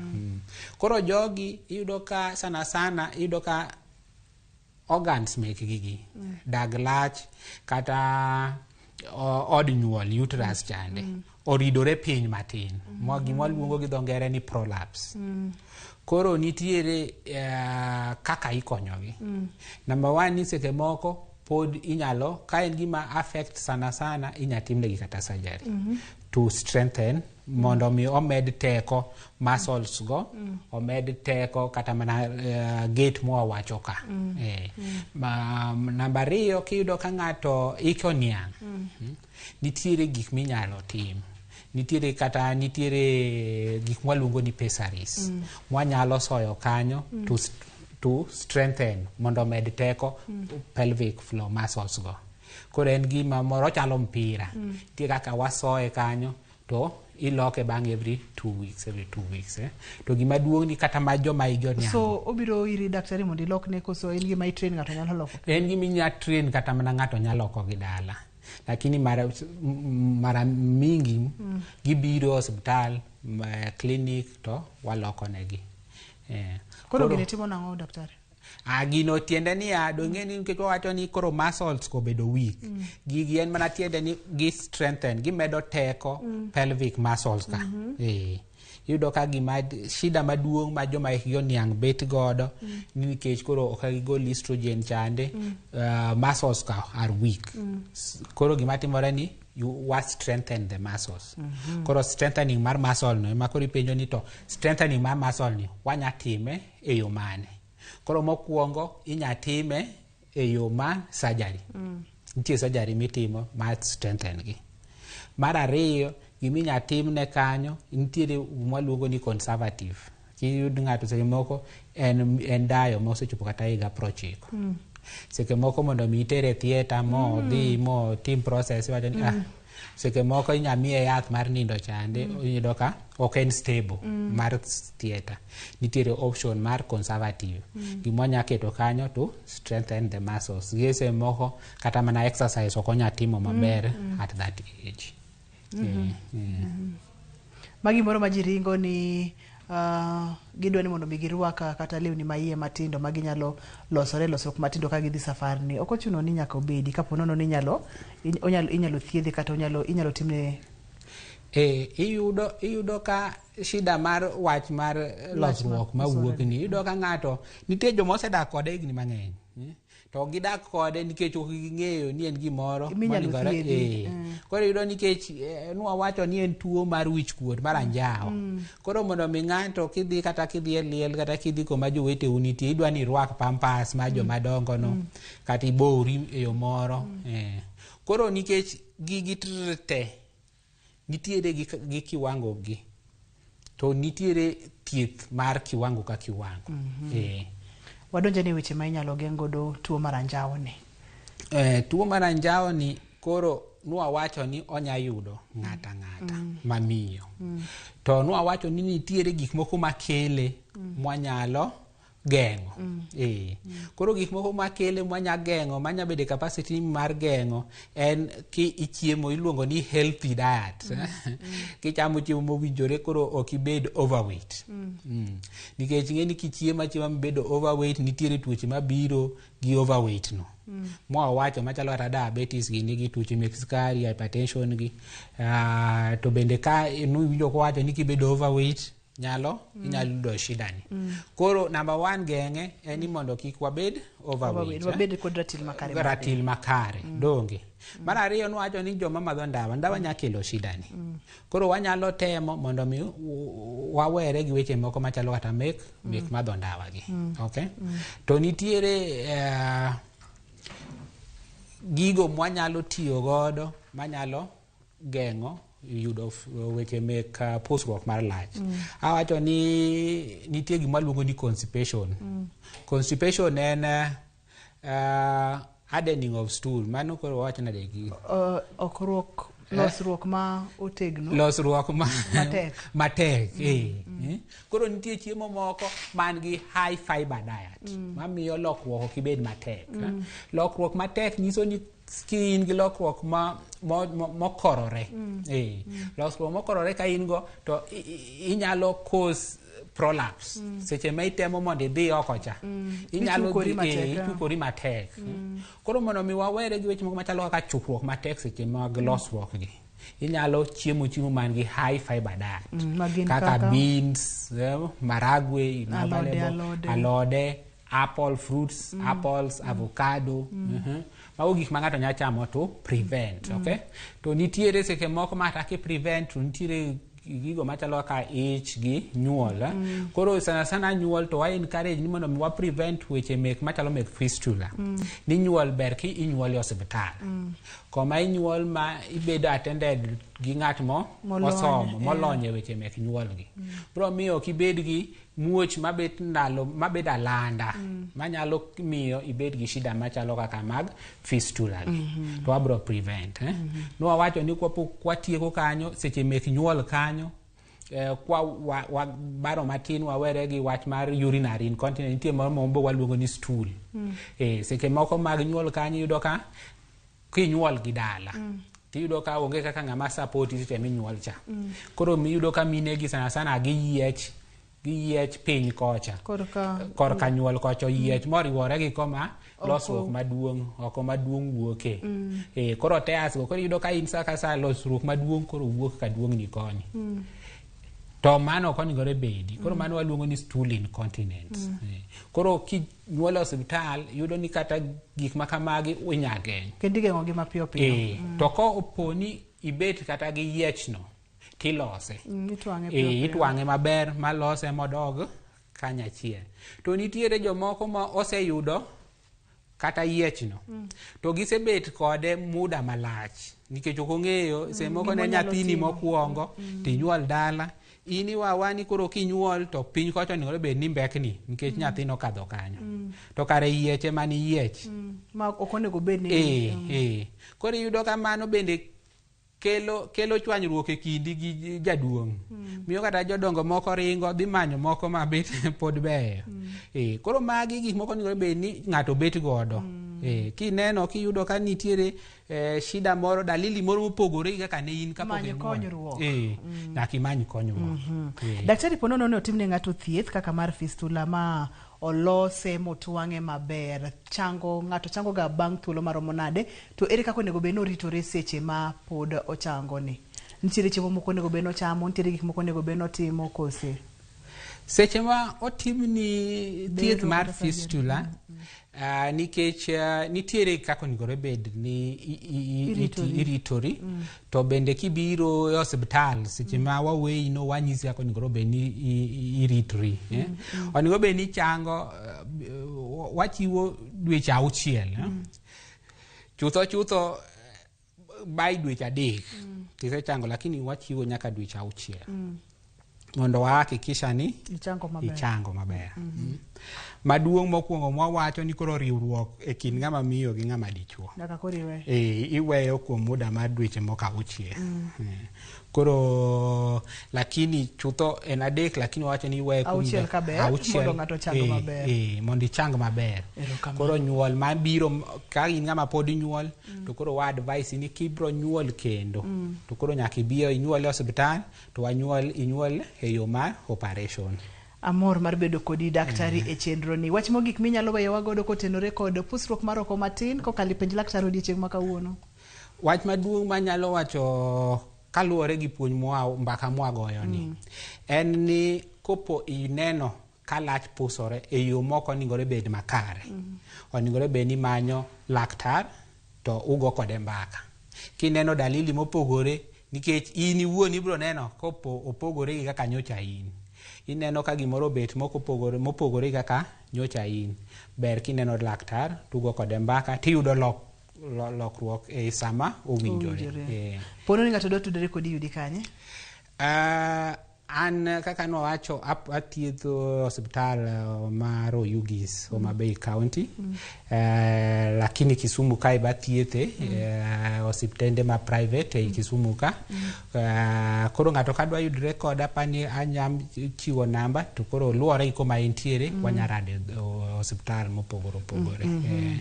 Koro jogi iyudo ka sana sana iyudo ka organs mekgi gi, dag lach kata od nyuol uterus chande oridore piny matin, gima waluongo gi dho ngere ni prolapse. Koro nitiere kaka ikonyogi. Number one ni seche moko pod inyalo ka en gima affect sana sana inya timnegi kata surgery to strengthen, mondo mi omed teko muscles go, omed teko kata mana gate mwawacho ka. Namba ariyo kiyudo ka ng'ato hike oniang', nitiere gik minyalo tim. Nitiere kata nitiere gik mwaluongo ni pessaries, mwanyalo soyo kanyo to strengthen mondo omed teko pelvic floor muscles go. Koro en gima moro chalo mpira. Nitie kaka wasoye kanyo to iloke bang' every 2 weeks, every 2 weeks. To gima duong' ni kata ma joma higi oniang'. So obiro iri daktari mondo ilokne koso en gima i-train ng'ato nyalo loko? En gima inya train kata mana ng'ato nyalo loko gi dala. Lakini mara mingi gibiro osiptal, clinic to waloko negi. Koro gini timo nang'o daktari? Gino tiende niya, dong'e ni nikech wawacho ni koro muscles ko bedo weak. Gigi en mana tiende ni gi strengthen, gimedo teko pelvic muscles ka. Iyudo ka gima shida maduong' ma joma hikgi oniang' bet godo, ni nikech koro ok gigol estrogen chande, muscles ka are weak. Koro gima timore ni you wa strengthen the muscles. Koro strengthening mar muscle no ema koro ipenjo ni to strengthening mar muscle ni wanya time e yo mane? Koro mokwongo inya time e yo ma surgery. Nitie surgery mitimo mar strengthen gi. Mar ariyo, giminya timne kanyo nitiere gima ni conservative. Kiyud ng'ato seche moko en dayo mosechopo kata higa 90. Seche moko mondo mi itere theatre mo dhi mo tim process iwacho ni seche moko inya miye yath mar nindo chande, iyudo ka ok en stable mar theatre. Nitiere option mar conservative. Gima wanya keto kanyo to strengthen the muscles. Gi seche moko kata mana exercise ok onya timo maber at that age. Magi moro ma ji ringo ni gidwa ni mondo mi girwak kata lewni ma iye matindo ma ginyalo losore losruok matindo ka gidhi safar ni. Ok ochuno ni nyaka obedi kapo nono ni inyalo thiedhe kata inyalo timne. Iyudo ka shida mar wach mar losruok mawuok ni iyudo ka ng'ato nitie joma osedak kode higni mang'eny, to gidak kode nikech ok ging'eyo ni en gimoro Minyalo thiedhi. Koro iyudo nikech nwawacho ni en tuo mar wich kuot mar anjawo. Koro mondo mi ng'ato kidhi kata kidhi e liel kata kidhi kuma joweteu nitie idwa ni irwak pampas mar joma dongo no, kata ibowri e yo moro. Koro nikech gigi te nitiere gi kiwango gi, to nitiere thieth mar kiwango ka kiwango. Wadonje ni weche ma inyalo geng' godo tuo mar anjawo ni. Tuo mar anjawo ni koro nwawacho ni onya yudo ng'ata ng'ata mamiyo. To nwawacho ni nitiere gik moko makele mwanyalo geng'o. Koro gik moko makele mwanya geng'o, manya bedo e capacity mar geng'o en ki ichiemo iluongo ni healthy diet. Kichamo chiemo mowinjore koro ok ibed overweight. Nikech ing'e ni kichiemo achiema mibedo overweight, nitiere tuoche mabiro gi overweight no. Mwawacho machalo kata diabetes gi nigi tuoche mek sukari, hypertension gi. To bende ka nuwinjo kowacho ni kibedo overweight nyalo inyalo yudo shida ni. Koro number 1 geng'e en ni mondo kik wabed overweight. Wabed kod ratil makare. Ratil makare, donge. Mar ariyo nwacho ni joma madho ndawa, ndawa nyalo kelo shida ni. Koro wanyalo temo mondo mi wawere gi weche moko machalo kata mek madho ndawa gi. Okay? To nitiere gigo mwanyalo tiyo godo manyalo geng'o yudo weche mek pusruok mar lach. Awacho ni nitie gima luongo ni constipation. Constipation en hardening of stool. Mano koro wawacho nade gi? Okruok, losruok ma otegno. Losruok ma matek. Matek, Koro nitie chiemo moko man gi high fiber diet mamiyo lokruok ok ibed matek. Lokruok matek nyiso ni ki in gi lokruok ma mokorore. Lokruok mokorore ka in go to inyalo cause prolapse. Seche ma itemo mondo idhi oko cha. Inyalo ichukori matek. Koro mondo mi wawere gi weche moko machalo kaka chukruok matek seche mag losruok gi. Inyalo chiemo chiemo man gi high fiber diet. Kaka beans, maragwe, alode, apple fruits, apples, avocado. Mago gik ma ng'ato nyalo chamo to prevent, okay? To nitiere seche moko ma kata ki prevent to nitiere gigo machalo kaka ich gi nyuol. Koro sana sana nyuol to wa encourage ni mondo wa prevent weche mek machalo mek fistula. Ni nyuol ber ki inyuol e osiptal. Koma inyuol ma ibedo attended gi ng'at mo osomo molony e weche mek nyuol gi. Biro miyo ok ibed gi muoch mabet ndalo mabet alanda manyalo miyo ibed gi shida machalo kaka mag fistula gi. To wabro prevent. Nwawacho ni kapok watieko kanyo seche mek nyuol kanyo kwa baro matin wawere gi wach mar urinary incontinence. Nitie moro mombo waluongo ni stool. Seche moko mag nyuol kanyo iyudo ka kinyuol gi dala tiyudo ka onge kaka ng'ama support seche minyuol cha. Koro miyudo ka mine gi sana sana giyiech piny kocha. Korka nyuol kocha oyiech moriwore gi koma losruok maduong' oko maduong' wuoke. Koro teas go koro iyudo ka in sa ka sa losruok maduong' koro wuok ka duong' ni koni. To mano ok onegore bedi. Koro mano waluongo ni stool incontinence. Koro kinyuol e osiptal yudo ni kata gik ma kamagi inya geng'. Kendo igeng'o gi mapiyo piyo. To ko opo ni ibet kata gi yiech no tilose. Itwang'e maber malose modog kanyachiel. To nitiere jomoko ma oseyudo kata yiechno to gisebet kode muda malach nikech ok ong'eyo seche moko ne nyathini mokwongo tinyuol dala in iwawa ni koro kinyuol to piny kocha onego bed ni mbekni nikech nyathi nokadho kanyo. To kare yiech ema ni yiech. Ma ok onego bed ni. Koro iyudo ka mano bende kelo chwanyruok e kindi gi jaduong'. Miyo kata jodongo moko ringo dhi manyo moko ma bet pod beyo. Koro magi gik moko onego bed ni ng'ato bet godo. Kineno kiyudo ka nitiere shida moro, dalili moro mopogore gi kaka ne in kapok inyuol. Nyaka imany konyruok. Daktari, po nono ne otimne ng'ato thieth kaka mar fistula ma olose motwang'e maber, chango ng'ato chango ga bang' thuolo maromo nade, to ere kaka onego bed ni oritore seche ma pod ochango ni? Nitiere chiemo moko onego bed ni ochamo, nitiere gik moko onego bed ni otimo kose? Seche ma otimni thieth mar fistula, nikech nitiere kaka onego bed ni iritori, to bende kibiro e osiptal seche ma waweyi no wanyisi kaka onego bed ni iritori. Onego bed ni chango wachiwo dweche 6. Chutho chutho by dweche 3 tisechango, lakini wachiwo nyaka dweche 6 mondo wahakikisha ni ichango maber. Maduong' mokwongo mwawacho ni koro riwruok e kind ng'ama miyo gi ng'ama dichuo. Nyaka koro iwe. Iweyo kuom muda mar dweche moko 6. Koro lakini chutho en adek lakini wawacho ni iweye kuom Auchiel ka ber, mondo ng'ato ochang maber. Mondo ichang maber. Erokamano. Koro nyuol mabiro ka in ng'ama pod inyuol to koro wa advise ni kibro nyuol kendo to koro nyaka ibi inyuol e osiptal to wanyuol inyuol e yo mar operation. Amor mar bedo kodi daktari e chenro ni. Wach mogik minyalo weyowa godo kotenore kod pusruok mar oko matin kokalo e penj laktar odiechieng' ma kawuono. Wach maduong' manyalo wacho kaluwore gi puonj mwa mbaka mwagoyo ni en ni kopo ineno ka lach pusore e yo mok oningore bed makare, oningore bed ni imanyo laktar to ugo kode mbaka. Kineno dalili mopogore nikech in iwuon ibiro neno kopo opogore gi kaka nyocha in. Ineno ka gimoro obet mokopogore mopogore gi kaka nyocha in. Ber kineno laktar tugo kode mbaka tiyudo lokruok e sama owinjore. Owinjore. Pono ni ng'ato dwa tudore kodi yudi kanye? An kaka nwawacho athiedho e osiptal mar Oyugis, Homa Bay County. Lakini Kisumu kae be athiethe osiptende ma private ei Kisumu ka. Koro ng'ato ka dwa yudre koda apani anya chiwo namba to koro luwore gi kuma entiere wanya rado e osiptal mopogore opogore.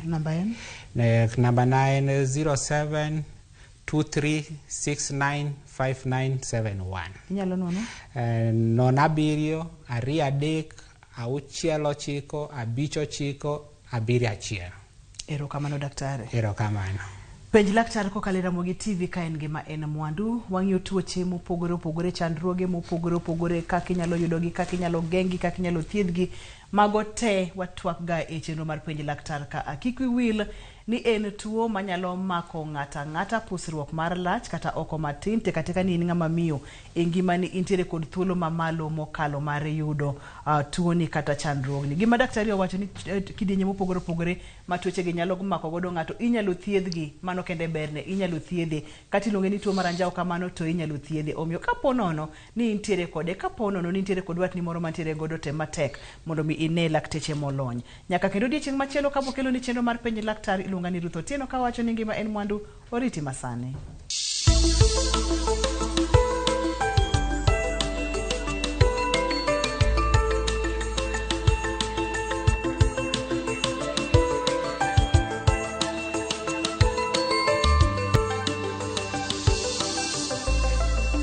Namba en? Namba na en 0723695971. Inyalo nono? 0 7 2 3 6 9 5 9 7 1. Erokamano daktari. Erokamano. Penj laktar kokalo e Ramogi TV ka en gima en mwandu. Wang'iyo tuoche mopogore opogore, chandruoge mopogore opogore, kaka inyalo yudogi, kaka inyalo geng'gi, kaka inyalo thiedhgi. Mago te watwak ga e chenro mar penj laktar ka. Kik wiyi wil ni en tuo manyalo mako ng'ata ang'ata, pusruok mar lach kata oko matin, tek ateka ni in ng'ama miyo e ngimani intiere kod thuolo mamalo mokalo mar yudo tuoni kata chandruogni. Gima daktari owacho ni kidienje mopogore opogore ma tuoche gi nyalo mako godo ng'ato inyalo thiedhgi, mano kende berne, inyalo thiedhe. Kata iluonge ni tuo mar anjawo kamano to inyalo thiedhe. Omiyo kapo nono ni intiere kode, kapo nono ni intiere kod watni moro mantiere godo, tem matek mondo mi ine lakteche molony. Nyaka kendo odiechieng' machielo kabokelo ni chenro mar penj laktar, iluonga ni Ruth Otieno kawacho ni ngima en mwandu, oriti masani.